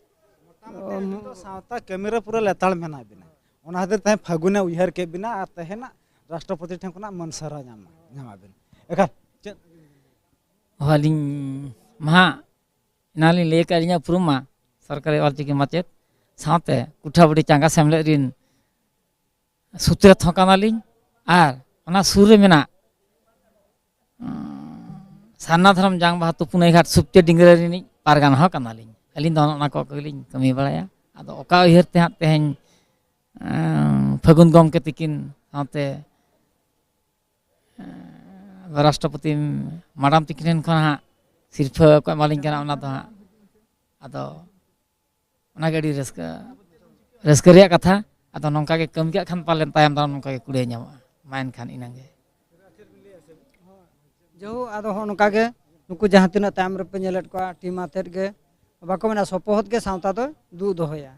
ᱢᱚᱴᱟᱢᱩᱴᱤ ᱟᱹᱵᱤᱱ ᱫᱚ ᱥᱟᱶᱛᱟ ᱠᱟᱹᱢᱤ ᱨᱮ ᱯᱩᱨᱟᱹ ᱞᱮᱛᱟᱲ ᱢᱮᱱᱟᱜ ᱵᱤᱱᱟ᱾ ᱚᱱᱟ ᱠᱷᱟᱹᱛᱤᱨ ᱛᱮᱦᱮᱧ ᱯᱷᱟᱹᱜᱩᱱᱮ ᱩᱭᱦᱟᱹᱨ ᱠᱮᱫ ᱵᱤᱱᱟ ᱟᱨ ᱛᱮᱦᱮᱧᱟᱜ ᱨᱟᱥᱴᱨᱚᱯᱚᱛᱤ ᱴᱷᱮᱱ ᱠᱷᱚᱱᱟᱜ ᱢᱟᱹᱱ ᱥᱟᱨᱦᱟᱣ ᱧᱟᱢ ᱧᱟᱢᱟᱵᱤᱱ᱾ ᱮᱠᱟᱞ᱾ ᱪᱮᱫ? ᱦᱳᱭ, ᱟᱹᱞᱤᱧ ᱢᱟ ᱦᱟᱸᱜ ᱮᱱᱟᱝ ᱞᱤᱧ ᱞᱟᱹᱭ ᱟᱠᱟᱫ, ᱟᱹᱞᱤᱧᱟᱜ ᱩᱯᱨᱩᱢ ᱢᱟ ᱥᱚᱨᱠᱟᱨᱤ ᱚᱞᱪᱤᱠᱤ ᱢᱟᱪᱮᱫ ᱥᱟᱶᱛᱮ ᱠᱩᱴᱷᱟᱵᱩᱴᱤ ᱪᱟᱸᱜᱟ ᱥᱮᱢᱞᱮᱫ ᱨᱤᱱ ᱥᱩᱛᱨᱮᱛ ᱦᱚᱸ ᱠᱟᱱᱟᱞᱤᱧ᱾ ᱟᱨ ᱚᱱᱟ ᱥᱩᱨ ᱨᱮ ᱢᱮᱱᱟᱜ, ᱩᱸ, ᱥᱟᱨᱱᱟ ᱫᱷᱚᱨᱚᱢ ᱡᱟᱝ ᱵᱟᱦᱟ ᱛᱩᱯᱩᱱᱟᱹᱭ ᱜᱷᱟᱴ ᱥᱩᱯᱪᱟᱹ ᱰᱤᱝᱜᱽᱨᱟᱹ ᱨᱤᱱᱤᱡ ᱯᱟᱨᱜᱟᱱᱟ ᱦᱚᱸ ᱠᱟᱱᱟᱞᱤᱧ᱾ ᱟᱹᱞᱤᱧ ᱫᱚ ᱚᱱᱟ ᱠᱚ ᱠᱚᱜᱮᱞᱤᱧ ᱠᱟᱹᱢᱤ ᱵᱟᱲᱟᱭᱟ᱾ ᱟᱫᱚ ᱚᱠᱟ ᱩᱭᱦᱟᱹᱨ ᱛᱮ ᱦᱟᱸᱜ ᱛᱮᱦᱮᱧ, ᱩᱸ, ᱯᱷᱟᱹᱜᱩᱱ ᱜᱚᱢᱠᱮ ᱛᱤᱠᱤᱱ ᱥᱟᱶᱛᱮ ᱨᱟᱥᱴᱨᱚᱯᱚᱛᱤ ᱢᱟᱰᱟᱢ ᱛᱤᱠᱤᱱ ᱴᱷᱮᱱ ᱠᱷᱚᱱ ᱦᱟᱸᱜ ᱥᱤᱨᱯᱷᱟᱹ ᱠᱚ ᱮᱢᱟᱞᱤᱧ ᱠᱟᱱᱟ, ᱚᱱᱟ ᱫᱚ ᱦᱟᱸᱜ ᱟᱫᱚ ᱚᱱᱟᱜᱮ ᱟᱹᱰᱤ ᱨᱟᱹᱥᱠᱟᱹ, ᱨᱟᱹᱥᱠᱟᱹ ᱨᱮᱭᱟᱜ ᱠᱟᱛᱷᱟ᱾ ᱟᱫᱚ ᱱᱚᱝᱠᱟ ᱜᱮ ᱠᱟᱹᱢᱤ ᱠᱟᱜ ᱠᱷᱟᱱ ᱯᱟᱞᱮᱱ ᱛᱟᱭᱚᱢ ᱫᱟᱨᱟᱢ ᱱᱚᱝᱠᱟ ᱜᱮ ᱠᱩᱲᱟᱹᱭ ᱧᱟᱢᱚᱜᱼᱟ, ᱢᱟ ᱮᱱᱠᱷᱟᱱ ᱤᱱᱟᱹᱝ ᱜᱮ᱾ ᱡᱮᱦᱳ, ᱟᱫᱚ ᱦᱚᱸᱜᱼᱚ ᱱᱚᱝᱠᱟ ᱜᱮ ᱱᱩᱠᱩ ᱡᱟᱦᱟᱸ ᱛᱤᱱᱟᱹᱜ ᱛᱟᱭᱚᱢ ᱨᱮᱯᱮ ᱧᱮᱞᱮᱫ ᱠᱚᱣᱟ, ᱴᱤᱢ ᱟᱛᱮᱫ ᱜᱮ, ᱵᱟᱠᱚ ᱢᱮᱱᱟ, ᱥᱚᱯᱚᱦᱚᱫ ᱜᱮ ᱥᱟᱶᱛᱟ ᱫᱚᱭ ᱫᱩᱜ ᱫᱚᱦᱚᱭᱟ᱾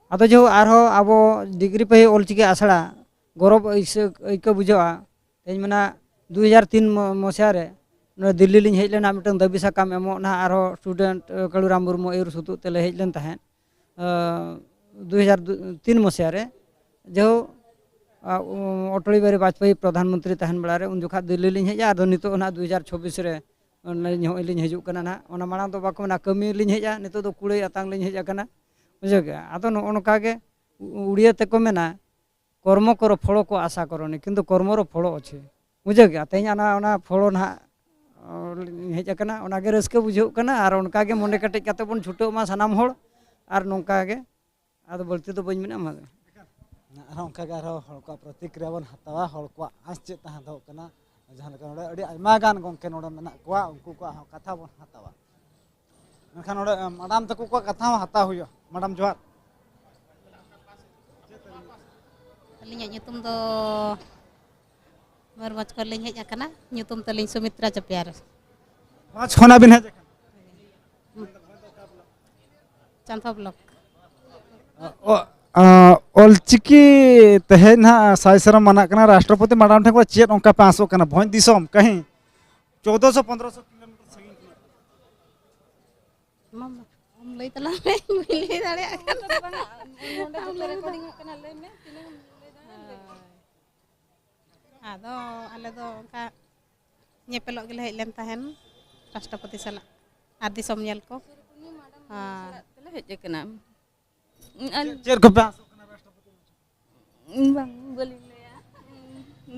ᱟᱫᱚ ᱡᱮᱦᱳ, ᱟᱨᱦᱚᱸ ᱟᱵᱚ ᱰᱤᱜᱽᱨᱤ ᱯᱟᱹᱦᱤ ᱚᱞᱪᱤᱠᱤ ᱟᱥᱲᱟ ᱜᱚᱨᱚᱵᱽ ᱟᱹᱭᱥᱟᱹ-, ᱟᱹᱭᱠᱟᱹ ᱵᱩᱡᱷᱟᱹᱜᱼᱟ᱾ ᱛᱮᱦᱮᱧ ᱢᱮᱱᱟ, ᱫᱩ ᱦᱟᱡᱟᱨ ᱛᱤᱱ ᱢᱚ-, ᱢᱚᱥᱤᱦᱟ ᱨᱮ ᱱᱚᱰᱮ ᱫᱤᱞᱞᱤ ᱞᱤᱧ ᱦᱮᱡ ᱞᱮᱱᱟ, ᱢᱤᱫᱴᱟᱝ ᱫᱟᱹᱵᱤ ᱥᱟᱠᱟᱢ ᱮᱢᱚᱜ ᱱᱟᱦᱟᱜ ᱟᱨᱦᱚᱸ ᱥᱴᱩᱰᱮᱱᱴ, ᱟᱹ, ᱠᱟᱹᱞᱩᱨᱟᱢ ᱢᱩᱨᱢᱩ ᱟᱹᱭᱩᱨ ᱥᱩᱛᱩᱜ ᱛᱮᱞᱮ ᱦᱮᱡ ᱞᱮᱱ ᱛᱟᱦᱮᱸᱫ, ᱟᱹ, ᱫᱩ ᱦᱟᱡᱟᱨ ᱛᱤᱱ ᱢᱚᱥᱤᱦᱟ ᱨᱮ᱾ ᱡᱮᱦᱳ, ᱟ, ᱩ-, ᱚᱴᱚᱞ ᱵᱤᱦᱟᱨᱤ ᱵᱟᱡᱽᱯᱮᱭᱤ ᱯᱨᱚᱫᱷᱟᱱ ᱢᱚᱱᱛᱨᱤ ᱛᱟᱦᱮᱱ ᱵᱮᱲᱟ ᱨᱮ, ᱩᱱ ᱡᱚᱠᱷᱟᱡ ᱫᱤᱞᱞᱤ ᱞᱤᱧ ᱦᱮᱡᱼᱟ, ᱟᱫᱚ ᱱᱤᱛᱚᱜ ᱱᱟᱦᱟᱜ ᱫᱩ ᱦᱟᱡᱟᱨ ᱪᱷᱚᱵᱵᱤᱥ ᱨᱮ ᱱᱚᱜᱼᱚᱭ ᱞᱤᱧ ᱦᱤᱡᱩᱜ ᱠᱟᱱᱟ ᱱᱟᱦᱟᱜ᱾ ᱚᱱᱟ ᱢᱟᱲᱟᱝ ᱫᱚ ᱵᱟᱠᱚ ᱢᱮᱱᱟ, ᱠᱟᱹᱢᱤ ᱞᱤᱧ ᱦᱮᱡᱼᱟ, ᱱᱤᱛᱚᱜ ᱫᱚ ᱠᱩᱲᱟᱹᱭ ᱟᱛᱟᱝ ᱞᱤᱧ ᱦᱮᱡ ᱟᱠᱟᱱᱟ, ᱵᱩᱡᱷᱟᱹᱣ ᱠᱮᱜᱼᱟ᱾ ᱟᱫᱚ ᱱᱚᱜᱼᱚ ᱱᱚᱝᱠᱟ ᱜᱮ ᱩ-, ᱩᱲᱤᱭᱟᱹ ᱛᱮᱠᱚ ᱢᱮᱱᱟ, ᱠᱚᱨᱢᱚ ᱠᱚᱨᱚ ᱯᱷᱚᱲᱚ ᱠᱚ ᱟᱥᱟ ᱠᱚᱨᱚᱱᱤ, ᱠᱤᱱᱛᱩ ᱠᱚᱨᱢᱚ ᱨᱮ ᱯᱷᱚᱲᱚ ᱚᱪᱷᱮ᱾ ᱵᱩᱡᱷᱟᱹᱣ ᱠᱮᱜᱼᱟ? ᱛᱮᱦᱮᱧ ᱚᱱᱟ, ᱚᱱᱟ ᱯᱷᱚᱲᱚ ᱱᱟᱦᱟᱜ, ᱚ, ᱞᱤᱧ ᱦᱮᱡ ᱟᱠᱟᱱᱟ, ᱚᱱᱟᱜᱮ ᱨᱟᱹᱥᱠᱟᱹ ᱵᱩᱡᱷᱟᱹᱜ ᱠᱟᱱᱟ᱾ ᱟᱨ ᱚᱱᱠᱟᱜᱮ ᱢᱚᱱᱮ ᱠᱮᱴᱮᱡ ᱠᱟᱛᱮ ᱵᱚᱱ ᱪᱷᱩᱴᱟᱹᱜ ᱢᱟ ᱥᱟᱱᱟᱢ ᱦᱚᱲ᱾ ᱟᱨ ᱱᱚᱝᱠᱟ ᱜᱮ, ᱟᱫᱚ ᱵᱟᱹᱲᱛᱤ ᱫᱚ ᱵᱟᱹᱧ ᱢᱮᱱᱟ, ᱢᱟ᱾ ᱟᱨᱦᱚᱸ ᱚᱱᱠᱟᱜᱮ ᱟᱨᱦᱚᱸ ᱦᱚᱲ ᱠᱚᱣᱟᱜ ᱯᱨᱚᱛᱤᱠᱨᱤᱭᱟ ᱵᱚᱱ ᱦᱟᱛᱟᱣᱟ, ᱦᱚᱲ ᱠᱚᱣᱟᱜ ᱟᱸᱥ ᱪᱮᱫ ᱛᱟᱦᱮᱸ ᱫᱚᱦᱚᱜ ᱠᱟᱱᱟ, ᱡᱟᱦᱟᱸ ᱞᱮᱠᱟ ᱱᱚᱰᱮ ᱟᱹᱰᱤ ᱟᱭᱢᱟ ᱜᱟᱱ ᱜᱚᱢᱠᱮ ᱱᱚᱰᱮ ᱢᱮᱱᱟᱜ ᱠᱚᱣᱟ, ᱩᱱᱠᱩ ᱠᱚᱣᱟᱜ ᱦᱚᱸ ᱠᱟᱛᱷᱟ ᱵᱚᱱ ᱦᱟᱛᱟᱣᱟ᱾ ᱢᱮᱱᱠᱷᱟᱱ ᱱᱚᱰᱮ, ᱮ, ᱢᱟᱰᱟᱢ ᱛᱟᱠᱚ ᱠᱚᱣᱟᱜ ᱠᱟᱛᱷᱟ ᱦᱚᱸ ᱦᱟᱛᱟᱣ ᱦᱩᱭᱩᱜᱼᱟ᱾ ᱢᱟᱰᱟᱢ, ᱡᱚᱦᱟᱨ᱾ ᱟᱹᱞᱤᱧᱟᱜ ᱧᱩᱛᱩᱢ ᱫᱚ ᱢᱚᱭᱩᱨᱵᱷᱚᱸᱡᱽ ᱠᱷᱚᱱ ᱞᱤᱧ ᱦᱮᱡ ᱟᱠᱟᱱᱟ᱾ ᱧᱩᱛᱩᱢ ᱛᱟᱹᱞᱤᱧ ᱥᱩᱢᱤᱛᱨᱟ ᱪᱟᱯᱭᱟᱨ᱾ ᱵᱷᱚᱸᱡᱽ ᱠᱷᱚᱱᱟᱜ ᱵᱤᱱ ᱦᱮᱡ ᱟᱠᱟᱱᱟ? ᱪᱟᱸᱫᱷᱟ ᱵᱞᱚᱠ᱾ ᱚ, ᱟ, ᱚᱞᱪᱤᱠᱤ ᱛᱮᱦᱮᱧ ᱱᱟᱦᱟᱜ ᱥᱟᱭ ᱥᱮᱨᱢᱟ ᱢᱟᱱᱟᱜ ᱠᱟᱱᱟ, ᱨᱟᱥᱴᱨᱚᱯᱚᱛᱤ ᱢᱟᱰᱟᱢ ᱴᱷᱮᱱ ᱠᱷᱚᱱ ᱪᱮᱫ ᱚᱱᱠᱟ ᱯᱮ ᱟᱸᱥᱚᱜ ᱠᱟᱱᱟ? ᱵᱷᱚᱸᱡᱽ ᱫᱤᱥᱚᱢ ᱠᱟᱹᱦᱤᱸ ᱪᱳᱫᱽᱫᱳᱥᱚ ᱯᱚᱱᱫᱽᱨᱚᱥᱚ ᱠᱤᱞᱳᱢᱤᱴᱟᱨ ᱥᱟᱺᱜᱤᱧ ᱠᱷᱚᱱᱟᱜ᱾ ᱢᱟ, ᱢᱟ᱾ ᱞᱟᱹᱭ ᱛᱟᱞᱟᱝ ᱢᱮ, ᱵᱟᱹᱧ ᱞᱟᱹᱭ ᱫᱟᱲᱮᱭᱟᱜ ᱠᱟᱱᱟ᱾ ᱱᱚᱰᱮ ᱡᱚᱛᱚ ᱨᱮᱠᱚᱨᱰᱤᱝ ᱚᱜ ᱠᱟᱱᱟ, ᱞᱟᱹᱭ ᱢᱮ, ᱛᱤᱱᱟᱹᱜ ᱮᱢ ᱞᱟᱹᱭ ᱫᱟᱲᱮᱭᱟᱜᱼᱟ, ᱞᱟᱹᱭ ᱢᱮ᱾ ᱦᱳᱭ᱾ ᱟᱫᱚ ᱟᱞᱮ ᱫᱚ ᱚᱱᱠᱟ ᱧᱮᱯᱮᱞᱚᱜ ᱜᱮᱞᱮ ᱦᱮᱡ ᱞᱮᱱ ᱛᱟᱦᱮᱱ ᱨᱟᱥᱴᱨᱚᱯᱚᱛᱤ ᱥᱟᱞᱟᱜ ᱟᱨ ᱫᱤᱥᱚᱢ ᱧᱮᱞ ᱠᱚ᱾ ᱦᱮᱸ᱾ ᱥᱟᱞᱟᱜ ᱛᱮᱞᱮ ᱦᱮᱡ ᱟᱠᱟᱱᱟ᱾ ᱟᱨ ᱪᱮᱫ, ᱪᱮᱫ ᱠᱚᱯᱮ ᱟᱥᱚᱜ ᱠᱟᱱᱟ ᱨᱟᱥᱴᱨᱚᱯᱚᱛᱤ? ᱵᱟᱝ, ᱵᱟᱹᱞᱤᱧ ᱞᱟᱹᱭᱟ᱾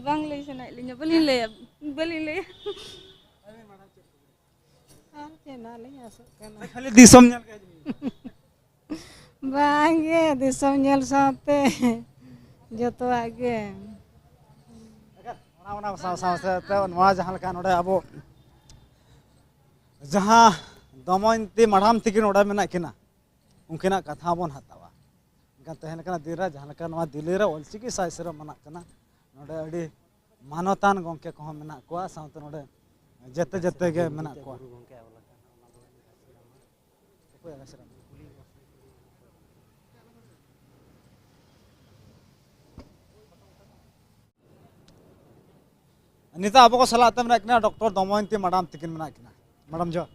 ᱵᱟᱝ ᱞᱟᱹᱭ ᱥᱟᱱᱟᱭᱮᱫ ᱞᱤᱧᱟ, ᱵᱟᱹᱞᱤᱧ ᱞᱟᱹᱭᱟ, ᱵᱟᱹᱞᱤᱧ ᱞᱟᱹᱭᱟ᱾ ᱟᱨ ᱪᱮᱫ ᱱᱟᱜ ᱞᱤᱧ ᱟᱥᱚᱜ ᱠᱟᱱᱟ? ᱠᱷᱟᱹᱞᱤ ᱫᱤᱥᱚᱢ ᱧᱮᱞ ᱜᱮ᱾ ᱵᱟᱝ ᱜᱮ, ᱫᱤᱥᱚᱢ ᱧᱮᱞ ᱥᱟᱶᱛᱮ ᱡᱚᱛᱚᱣᱟᱜ ᱜᱮ᱾ ᱚᱱᱟ, ᱚᱱᱟ ᱥᱟᱶ ᱥᱟᱶ ᱥᱟᱶᱛᱮ ᱱᱚᱣᱟ ᱡᱟᱦᱟᱸ ᱞᱮᱠᱟ ᱱᱚᱰᱮ ᱟᱵᱚ ᱡᱟᱦᱟᱸ ᱫᱚᱢᱚᱭᱚᱱᱛᱤ ᱢᱟᱰᱟᱢ ᱛᱤᱠᱤᱱ ᱱᱚᱰᱮ ᱢᱮᱱᱟᱜ ᱠᱤᱱᱟ, ᱩᱱᱠᱤᱱᱟᱜ ᱠᱟᱛᱷᱟ ᱵᱚᱱ ᱦᱟᱛᱟᱣᱟ᱾ ᱮᱱᱠᱷᱟᱱ ᱛᱮᱦᱮᱧ ᱞᱮᱠᱟᱱᱟᱜ ᱫᱤᱱ ᱨᱮ ᱡᱟᱦᱟᱸ ᱞᱮᱠᱟ ᱱᱚᱣᱟ ᱫᱤᱞᱞᱤ ᱨᱮ ᱚᱞᱪᱤᱠᱤ ᱥᱟᱭ ᱥᱮᱨᱢᱟ ᱢᱟᱱᱟᱜ ᱠᱟᱱᱟ, ᱱᱚᱰᱮ ᱟᱹᱰᱤ ᱢᱟᱱᱚᱛᱟᱱ ᱜᱚᱢᱠᱮ ᱠᱚᱦᱚᱸ ᱢᱮᱱᱟᱜ ᱠᱚᱣᱟ, ᱥᱟᱶᱛᱮ ᱱᱚᱰᱮ ᱡᱮᱛᱮ ᱡᱮᱛᱮ ᱜᱮ ᱢᱮᱱᱟᱜ ᱠᱚᱣᱟ᱾ ᱚᱠᱚᱭᱟᱜ ᱟᱥᱨᱚᱢ? ᱱᱤᱛᱚᱜ ᱟᱵᱚ ᱠᱚ ᱥᱟᱞᱟᱜ ᱛᱮ ᱢᱮᱱᱟᱜ ᱠᱤᱱᱟ ᱰᱚᱠᱴᱚᱨ ᱫᱚᱢᱚᱭᱚᱱᱛᱤ ᱢᱟᱰᱟᱢ ᱛᱤᱠᱤᱱ ᱢᱮᱱᱟᱜ ᱠᱤᱱᱟ᱾ ᱢᱮᱰᱟᱢ ᱡᱚᱦᱟᱨ᱾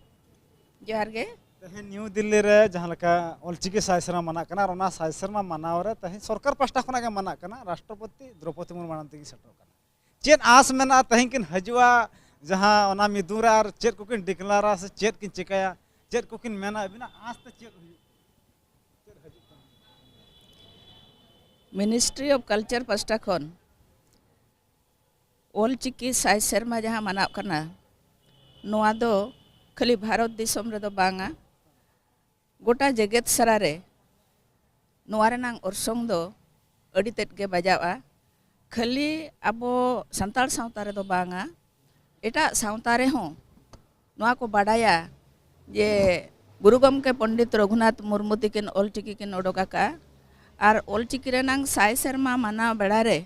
ᱡᱚᱦᱟᱨ ᱜᱮ᱾ ᱛᱮᱦᱮᱧ ᱱᱤᱭᱩ ᱫᱤᱞᱞᱤ ᱨᱮ ᱡᱟᱦᱟᱸ ᱞᱮᱠᱟ ᱚᱞᱪᱤᱠᱤ ᱥᱟᱭ ᱥᱮᱨᱢᱟ ᱢᱟᱱᱟᱜ ᱠᱟᱱᱟ, ᱟᱨ ᱚᱱᱟ ᱥᱟᱭ ᱥᱮᱨᱢᱟ ᱢᱟᱱᱟᱣ ᱨᱮ ᱛᱮᱦᱮᱧ ᱥᱚᱨᱠᱟᱨ ᱯᱟᱥᱴᱟ ᱠᱷᱚᱱᱟᱜ ᱜᱮ ᱢᱟᱱᱟᱜ ᱠᱟᱱᱟ, ᱨᱟᱥᱴᱨᱚᱯᱚᱛᱤ ᱫᱨᱚᱯᱚᱫᱤ ᱢᱩᱨᱢᱩ ᱢᱟᱰᱟᱢ ᱛᱤᱠᱤᱱ ᱥᱮᱴᱮᱨ ᱠᱟᱱᱟ᱾ ᱪᱮᱫ ᱟᱸᱥ ᱢᱮᱱᱟᱜᱼᱟ ᱛᱮᱦᱮᱧ ᱠᱤᱱ ᱦᱤᱡᱩᱜᱼᱟ ᱡᱟᱦᱟᱸ ᱚᱱᱟ ᱢᱤᱫᱩᱱ ᱨᱮ, ᱟᱨ ᱪᱮᱫ ᱠᱚᱠᱤᱱ ᱰᱤᱠᱞᱟᱨᱟ ᱥᱮ ᱪᱮᱫ ᱠᱤᱱ ᱪᱤᱠᱟᱹᱭᱟ, ᱪᱮᱫ ᱠᱚᱠᱤᱱ ᱢᱮᱱᱟ, ᱟᱹᱵᱤᱱᱟᱜ ᱟᱸᱥ ᱛᱮ ᱪᱮᱫ ᱦᱩᱭᱩᱜ, ᱪᱮᱫ ᱦᱤᱡᱩᱜ ᱠᱟᱱᱟ? ᱢᱤᱱᱤᱥᱴᱨᱤ ᱚᱯᱷ ᱠᱟᱞᱪᱟᱨ ᱯᱟᱥᱴᱟ ᱠᱷᱚᱱ ᱚᱞᱪᱤᱠᱤ ᱥᱟᱭ ᱥᱮᱨᱢᱟ ᱡᱟᱦᱟᱸ ᱢᱟᱱᱟᱣ ᱠᱟᱱᱟ, ᱱᱚᱣᱟ ᱫᱚ ᱠᱷᱟᱹᱞᱤ ᱵᱷᱟᱨᱚᱛ ᱫᱤᱥᱚᱢ ᱨᱮᱫᱚ ᱵᱟᱝᱟ, ᱜᱚᱴᱟ ᱡᱮᱜᱮᱛ ᱥᱟᱨᱟ ᱨᱮ ᱱᱚᱣᱟ ᱨᱮᱱᱟᱝ ᱚᱨᱥᱚᱝ ᱫᱚ ᱟᱹᱰᱤ ᱛᱮᱫ ᱜᱮ ᱵᱟᱡᱟᱣᱼᱟ᱾ ᱠᱷᱟᱹᱞᱤ ᱟᱵᱚ ᱥᱟᱱᱛᱟᱲ ᱥᱟᱶᱛᱟ ᱨᱮᱫᱚ ᱵᱟᱝᱟ, ᱮᱴᱟᱜ ᱥᱟᱶᱛᱟ ᱨᱮᱦᱚᱸ ᱱᱚᱣᱟ ᱠᱚ ᱵᱟᱰᱟᱭᱟ ᱡᱮ ᱜᱩᱨᱩ ᱜᱚᱢᱠᱮ ᱯᱚᱱᱰᱤᱛ ᱨᱚᱜᱷᱩᱱᱟᱛᱷ ᱢᱩᱨᱢᱩ ᱛᱤᱠᱤᱱ ᱚᱞᱪᱤᱠᱤ ᱠᱤᱱ ᱚᱰᱚᱠ ᱟᱠᱟᱫᱼᱟ᱾ ᱟᱨ ᱚᱞᱪᱤᱠᱤ ᱨᱮᱱᱟᱝ ᱥᱟᱭ ᱥᱮᱨᱢᱟ ᱢᱟᱱᱟᱣ ᱵᱮᱲᱟ ᱨᱮ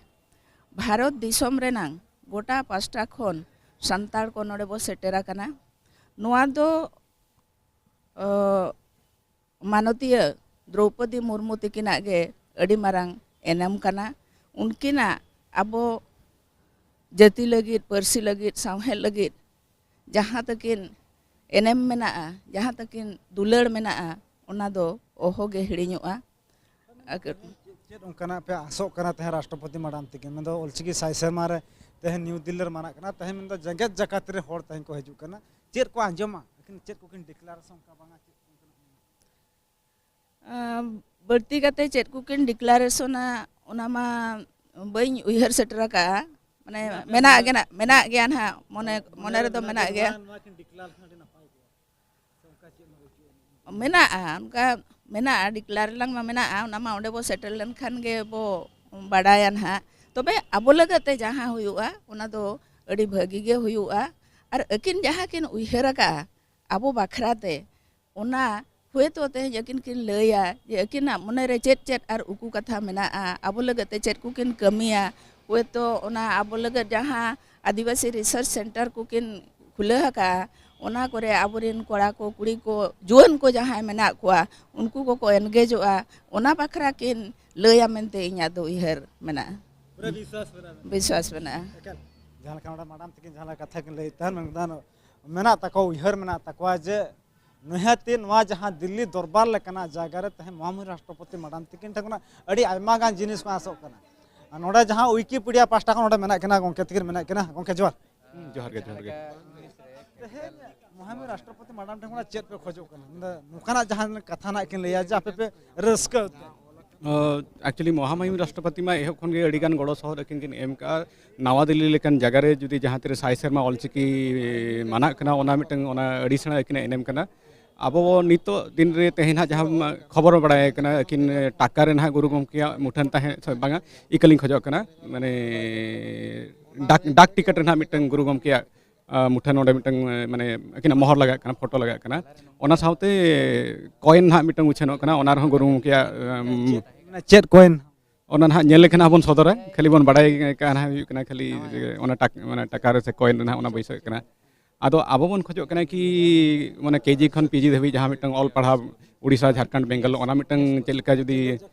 ᱵᱷᱟᱨᱚᱛ ᱫᱤᱥᱚᱢ ᱨᱮᱱᱟᱝ ᱜᱚᱴᱟ ᱯᱟᱥᱴᱟ ᱠᱷᱚᱱ ᱥᱟᱱᱛᱟᱲ ᱠᱚ ᱱᱚᱰᱮ ᱵᱚ ᱥᱮᱴᱮᱨ ᱟᱠᱟᱱᱟ᱾ ᱱᱚᱣᱟ ᱫᱚ, ᱚ, ᱢᱟᱱᱚᱛᱤᱭᱟᱹ ᱫᱨᱚᱣᱯᱚᱫᱤ ᱢᱩᱨᱢᱩ ᱛᱤᱠᱤᱱᱟᱜ ᱜᱮ ᱟᱹᱰᱤ ᱢᱟᱨᱟᱝ ᱮᱱᱮᱢ ᱠᱟᱱᱟ᱾ ᱩᱱᱠᱤᱱᱟᱜ ᱟᱵᱚ ᱡᱟᱹᱛᱤ ᱞᱟᱹᱜᱤᱫ, ᱯᱟᱹᱨᱥᱤ ᱞᱟᱹᱜᱤᱫ, ᱥᱟᱶᱦᱮᱫ ᱞᱟᱹᱜᱤᱫ ᱡᱟᱦᱟᱸ ᱛᱟᱹᱠᱤᱱ ᱮᱱᱮᱢ ᱢᱮᱱᱟᱜᱼᱟ, ᱡᱟᱦᱟᱸ ᱛᱟᱹᱠᱤᱱ ᱫᱩᱞᱟᱹᱲ ᱢᱮᱱᱟᱜᱼᱟ, ᱚᱱᱟ ᱫᱚ ᱚᱦᱚᱜᱮ ᱦᱤᱲᱤᱧᱚᱜᱼᱟ᱾ ᱟᱨ ᱪᱮᱫ ᱚᱱᱠᱟᱱᱟᱜ ᱯᱮ ᱟᱥᱚᱜ ᱠᱟᱱᱟ ᱛᱮᱦᱮᱧ ᱨᱟᱥᱴᱨᱚᱯᱚᱛᱤ ᱢᱟᱰᱟᱢ ᱛᱤᱠᱤᱱ, ᱢᱮᱱᱫᱚ ᱚᱞᱪᱤᱠᱤ ᱥᱟᱭ ᱥᱮᱨᱢᱟ ᱨᱮ ᱛᱮᱦᱮᱧ ᱱᱤᱭᱩ ᱫᱤᱞᱞᱤ ᱨᱮ ᱢᱟᱱᱟᱜ ᱠᱟᱱᱟ, ᱛᱮᱦᱮᱧ ᱢᱮᱱᱫᱚ ᱡᱮᱜᱮᱛ ᱡᱟᱠᱟᱛ ᱨᱮ ᱦᱚᱲ ᱛᱮᱦᱮᱧ ᱠᱚ ᱦᱤᱡᱩᱜ ᱠᱟᱱᱟ, ᱪᱮᱫ ᱠᱚ ᱟᱸᱡᱚᱢᱟ, ᱟᱹᱠᱤᱱ ᱪᱮᱫ ᱠᱚᱠᱤᱱ ᱰᱤᱠᱞᱟᱨᱮᱥᱚᱱ ᱚᱱᱠᱟ ᱵᱟᱝᱟ, ᱪᱮᱫ ᱠᱚ ᱚᱱᱠᱟᱱᱟᱜ ᱢᱮᱱᱟᱜᱼᱟ? ᱟᱸ, ᱵᱟᱹᱲᱛᱤ ᱠᱟᱛᱮ ᱪᱮᱫ ᱠᱚᱠᱤᱱ ᱰᱤᱠᱞᱟᱨᱮᱥᱚᱱᱟ, ᱚᱱᱟ ᱢᱟ ᱵᱟᱹᱧ ᱩᱭᱦᱟᱹᱨ ᱥᱮᱴᱮᱨ ᱟᱠᱟᱫᱼᱟ᱾ ᱢᱟᱱᱮ ᱢᱮᱱᱟᱜ ᱜᱮ ᱱᱟ-, ᱢᱮᱱᱟᱜ ᱜᱮᱭᱟ ᱱᱟᱦᱟᱜ, ᱢᱚᱱᱮ ᱢᱚᱱᱮ ᱨᱮᱫᱚ ᱢᱮᱱᱟᱜ ᱜᱮᱭᱟ᱾ ᱱᱚᱣᱟ ᱠᱤᱱ ᱰᱤᱠᱞᱟᱨ ᱞᱮᱠᱷᱟᱱ ᱟᱹᱰᱤ ᱱᱟᱯᱟᱭ ᱠᱚᱜᱼᱟ᱾ ᱥᱮ ᱚᱱᱠᱟ ᱪᱮᱫ ᱢᱟ ᱵᱟᱹᱪᱩᱜ ᱟᱹᱱᱤᱡ? ᱢᱮᱱᱟᱜᱼᱟ, ᱚᱱᱠᱟ ᱢᱮᱱᱟᱜᱼᱟ, ᱰᱤᱠᱞᱟᱨ ᱞᱟᱝ ᱢᱟ ᱢᱮᱱᱟᱜᱼᱟ, ᱚᱱᱟ ᱢᱟ ᱚᱸᱰᱮ ᱵᱚ ᱥᱮᱴᱮᱨ ᱞᱮᱱᱠᱷᱟᱱ ᱜᱮ ᱵᱚ ᱵᱟᱰᱟᱭᱟ ᱱᱟᱦᱟᱜ᱾ ᱛᱚᱵᱮ ᱟᱵᱚ ᱞᱟᱹᱜᱤᱫ ᱛᱮ ᱡᱟᱦᱟᱸ ᱦᱩᱭᱩᱜᱼᱟ, ᱚᱱᱟ ᱫᱚ ᱟᱹᱰᱤ ᱵᱷᱟᱹᱜᱤ ᱜᱮ ᱦᱩᱭᱩᱜᱼᱟ᱾ ᱟᱨ ᱟᱹᱠᱤᱱ ᱡᱟᱦᱟᱸ ᱠᱤᱱ ᱩᱭᱦᱟᱹᱨ ᱟᱠᱟᱫᱼᱟ ᱟᱵᱚ ᱵᱟᱠᱷᱨᱟ ᱛᱮ, ᱚᱱᱟ ᱦᱚᱭᱛᱳ ᱛᱮᱦᱮᱧ ᱟᱹᱠᱤᱱ ᱠᱤᱱ ᱞᱟᱹᱭᱟ ᱡᱮ ᱟᱹᱠᱤᱱᱟᱜ ᱢᱚᱱᱮ ᱨᱮ ᱪᱮᱫ ᱪᱮᱫ ᱟᱨ ᱩᱠᱩ ᱠᱟᱛᱷᱟ ᱢᱮᱱᱟᱜᱼᱟ, ᱟᱵᱚ ᱞᱟᱹᱜᱤᱫ ᱛᱮ ᱪᱮᱫ ᱠᱚᱠᱤᱱ ᱠᱟᱹᱢᱤᱭᱟ᱾ ᱦᱚᱭᱛᱳ ᱚᱱᱟ ᱟᱵᱚ ᱞᱟᱹᱜᱤᱫ ᱡᱟᱦᱟᱸ ᱟᱹᱫᱤᱵᱟᱹᱥᱤ ᱨᱤᱥᱟᱨᱪ ᱥᱮᱱᱴᱟᱨ ᱠᱚᱠᱤᱱ ᱠᱷᱩᱞᱟᱹᱣ ᱟᱠᱟᱫᱼᱟ, ᱚᱱᱟ ᱠᱚᱨᱮ ᱟᱵᱚᱨᱮᱱ ᱠᱚᱲᱟ ᱠᱚ, ᱠᱩᱲᱤ ᱠᱚ, ᱡᱩᱣᱟᱹᱱ ᱠᱚ ᱡᱟᱦᱟᱸᱭ ᱢᱮᱱᱟᱜ ᱠᱚᱣᱟ, ᱩᱱᱠᱩ ᱠᱚᱠᱚ ᱮᱱᱜᱮᱡᱚᱜᱼᱟ, ᱚᱱᱟ ᱵᱟᱠᱷᱨᱟ ᱠᱤᱱ ᱞᱟᱹᱭᱟ ᱢᱮᱱᱛᱮ ᱤᱧᱟᱹᱜ ᱫᱚ ᱩᱭᱦᱟᱹᱨ ᱢᱮᱱᱟᱜᱼᱟ᱾ ᱯᱩᱨᱟᱹ ᱵᱤᱥᱣᱟᱥ ᱢᱮᱱᱟᱜᱼᱟ᱾ ᱵᱤᱥᱣᱟᱥ ᱢᱮᱱᱟᱜᱼᱟ᱾ ᱮᱠᱟᱞ᱾ ᱡᱟᱦᱟᱸ ᱞᱮᱠᱟ ᱱᱚᱰᱮ ᱢᱟᱰᱟᱢ ᱛᱟᱹᱠᱤᱱ ᱡᱟᱦᱟᱸ ᱞᱮᱠᱟ ᱠᱟᱛᱷᱟ ᱠᱤᱱ ᱞᱟᱹᱭᱮᱫ ᱛᱟᱦᱮᱸᱫ, ᱢᱮᱱᱠᱷᱟᱱ ᱢᱮᱱᱟᱜ ᱛᱟᱠᱚᱣᱟ, ᱩᱭᱦᱟᱹᱨ ᱢᱮᱱᱟᱜ ᱛᱟᱠᱚᱣᱟ ᱡᱮ ᱱᱤᱦᱟᱹᱛᱤ ᱱᱚᱣᱟ ᱡᱟᱦᱟᱸ ᱫᱤᱞᱞᱤ ᱫᱚᱨᱵᱟᱨ ᱞᱮᱠᱟᱱᱟᱜ ᱡᱟᱭᱜᱟ ᱨᱮ ᱛᱮᱦᱮᱧ ᱢᱚᱦᱟᱢᱚᱦᱤ ᱨᱟᱥᱴᱨᱚᱯᱚᱛᱤ ᱢᱟᱰᱟᱢ ᱛᱟᱹᱠᱤᱱ ᱴᱷᱮᱱ ᱠᱷᱚᱱᱟᱜ ᱟᱹᱰᱤ ᱟᱭᱢᱟ ᱜᱟᱱ ᱡᱤᱱᱤᱥ ᱠᱚ ᱟᱥᱚᱜ ᱠᱟᱱᱟ᱾ ᱟᱨ ᱱᱚᱰᱮ ᱡᱟᱦᱟᱸ ᱣᱤᱠᱤᱯᱤᱰᱤᱭᱟ ᱯᱟᱦᱴᱟ ᱠᱷᱚᱱ ᱱᱚᱰᱮ ᱢᱮᱱᱟᱜ ᱠᱤᱱᱟ, ᱜᱚᱢᱠᱮ ᱛᱟᱹᱠᱤᱱ ᱢᱮᱱᱟᱜ ᱠᱤᱱᱟ, ᱜᱚᱢᱠᱮ ᱡᱚᱦᱟᱨ᱾ ᱦᱩᱸ, ᱡᱚᱦᱟᱨ ᱜᱮ, ᱡᱚᱦᱟᱨ ᱜᱮ᱾ ᱛᱮᱦᱮᱧ ᱢᱚᱦᱟᱢᱚᱦᱤ ᱨᱟᱥᱴᱨᱚᱯᱚᱛᱤ ᱢᱟᱰᱟᱢ ᱴᱷᱮᱱ ᱠᱷᱚᱱᱟᱜ ᱪᱮᱫ ᱯᱮ ᱠᱷᱚᱡᱚᱜ ᱠᱟᱱᱟ? ᱢᱮᱱᱫᱚ ᱱᱚᱝᱠᱟᱱᱟᱜ ᱡᱟᱦᱟᱸ ᱠᱟᱛᱷᱟ ᱱᱟᱜ ᱠᱤᱱ ᱞᱟᱹᱭᱟ ᱡᱮ ᱟᱯᱮ ᱯᱮ ᱨᱟᱹᱥᱠᱟᱹ ᱩᱛᱟᱹᱨ᱾ ᱮᱠᱪᱩᱭᱮᱞᱤ ᱢᱚᱦᱟᱢᱚᱦᱤᱢ ᱨᱟᱥᱴᱨᱚᱯᱚᱛᱤ ᱢᱟ ᱮᱦᱚᱵ ᱠᱷᱚᱱ ᱜᱮ ᱟᱹᱰᱤ ᱜᱟᱱ ᱜᱚᱲᱚ ᱥᱚᱦᱚᱫ ᱟᱹᱠᱤᱱ ᱠᱤᱱ ᱮᱢ ᱠᱟᱜᱼᱟ᱾ ᱱᱟᱣᱟ ᱫᱤᱞᱞᱤ ᱞᱮᱠᱟᱱ ᱡᱟᱭᱜᱟ ᱨᱮ ᱡᱩᱫᱤ ᱡᱟᱦᱟᱸ ᱛᱤᱨᱮ ᱥᱟᱭ ᱥᱮᱨᱢᱟ ᱚᱞᱪᱤᱠᱤ ᱢᱟᱱᱟᱜ ᱠᱟᱱᱟ, ᱚᱱᱟ ᱢᱤᱫᱴᱟᱝ, ᱚᱱᱟ ᱟᱹᱰᱤ ᱥᱮᱬᱟ ᱟᱹᱠᱤᱱᱟᱜ ᱮᱱᱮᱢ ᱠᱟᱱᱟ᱾ ᱟᱵᱚ ᱱᱤᱛᱚᱜ ᱫᱤᱱ ᱨᱮ ᱛᱮᱦᱮᱧ ᱦᱟᱸᱜ ᱡᱟᱦᱟᱸ ᱠᱷᱚᱵᱚᱨ ᱵᱟᱲᱟᱭ ᱠᱟᱱᱟ, ᱟᱹᱠᱤᱱ ᱴᱟᱠᱟ ᱨᱮ ᱱᱟᱦᱟᱜ ᱜᱩᱨᱩ ᱜᱚᱢᱠᱮᱭᱟᱜ ᱢᱩᱴᱷᱟᱹᱱ ᱛᱟᱦᱮᱸ, ᱥᱮ ᱵᱟᱝᱟ, ᱤᱠᱟᱹᱞᱤᱧ ᱠᱷᱚᱡᱚᱜ ᱠᱟᱱᱟ, ᱢᱟᱱᱮ ᱰᱟᱠ, ᱰᱟᱠ ᱴᱤᱠᱤᱴ ᱨᱮ ᱱᱟᱦᱟᱜ ᱢᱤᱫᱴᱟᱝ ᱜᱩᱨᱩ ᱜᱚᱢᱠᱮᱭᱟᱜ ᱟᱸ, ᱢᱩᱴᱷᱟᱹᱱ ᱚᱸᱰᱮ ᱢᱤᱫᱴᱟᱝ, ᱟᱸ, ᱢᱟᱱᱮ ᱟᱹᱠᱤᱱᱟᱜ ᱢᱚᱦᱚᱨ ᱞᱟᱜᱟᱜ ᱠᱟᱱᱟ, ᱯᱷᱳᱴᱳ ᱞᱟᱜᱟᱜ ᱠᱟᱱᱟ᱾ ᱚᱱᱟ ᱥᱟᱶᱛᱮ ᱠᱚᱭᱮᱱ ᱱᱟᱦᱟᱜ ᱢᱤᱫᱴᱟᱝ ᱩᱪᱷᱟᱹᱱᱚᱜ ᱠᱟᱱᱟ, ᱚᱱᱟ ᱨᱮᱦᱚᱸ ᱜᱩᱨᱩ ᱜᱚᱢᱠᱮᱭᱟᱜ, ᱟᱸ, ᱪᱮᱫ ᱠᱚᱭᱮᱱ? ᱚᱱᱟ ᱱᱟᱦᱟᱜ ᱧᱮᱞ ᱞᱮᱠᱷᱟᱱ ᱦᱟᱸᱜ ᱵᱚᱱ ᱥᱚᱫᱚᱨᱟ, ᱠᱷᱟᱹᱞᱤ ᱵᱚᱱ ᱵᱟᱲᱟᱭ ᱠᱟᱜᱼᱟ ᱱᱟᱦᱟᱜ ᱦᱩᱭᱩᱜ ᱠᱟᱱᱟ ᱠᱷᱟᱹᱞᱤ ᱚᱱᱟ ᱴᱟᱠ-, ᱚᱱᱟ ᱴᱟᱠᱟ ᱨᱮ ᱥᱮ ᱠᱚᱭᱮᱱ ᱨᱮ ᱱᱟᱦᱟᱜ ᱚᱱᱟ ᱵᱟᱹᱭᱥᱟᱹᱜ ᱠᱟᱱᱟ᱾ ᱟᱫᱚ ᱟᱵᱚ ᱵᱚᱱ ᱠᱷᱚᱡᱚᱜ ᱠᱟᱱᱟ ᱠᱤ ᱢᱟᱱᱮ ᱠᱮᱡᱤ ᱠᱷᱚᱱ ᱯᱤᱡᱤ ᱫᱷᱟᱹᱵᱤᱡ ᱡᱟᱦᱟᱸ ᱢᱤᱫᱴᱟᱝ ᱚᱞ ᱯᱟᱲᱦᱟᱣ ᱩᱲᱤᱥᱥᱟ, ᱡᱷᱟᱲᱠᱷᱚᱸᱰ, ᱵᱮᱝᱜᱚᱞ, ᱚᱱᱟ ᱢᱤᱫᱴᱟᱝ ᱪᱮᱫ ᱞᱮᱠᱟ ᱡᱩᱫᱤ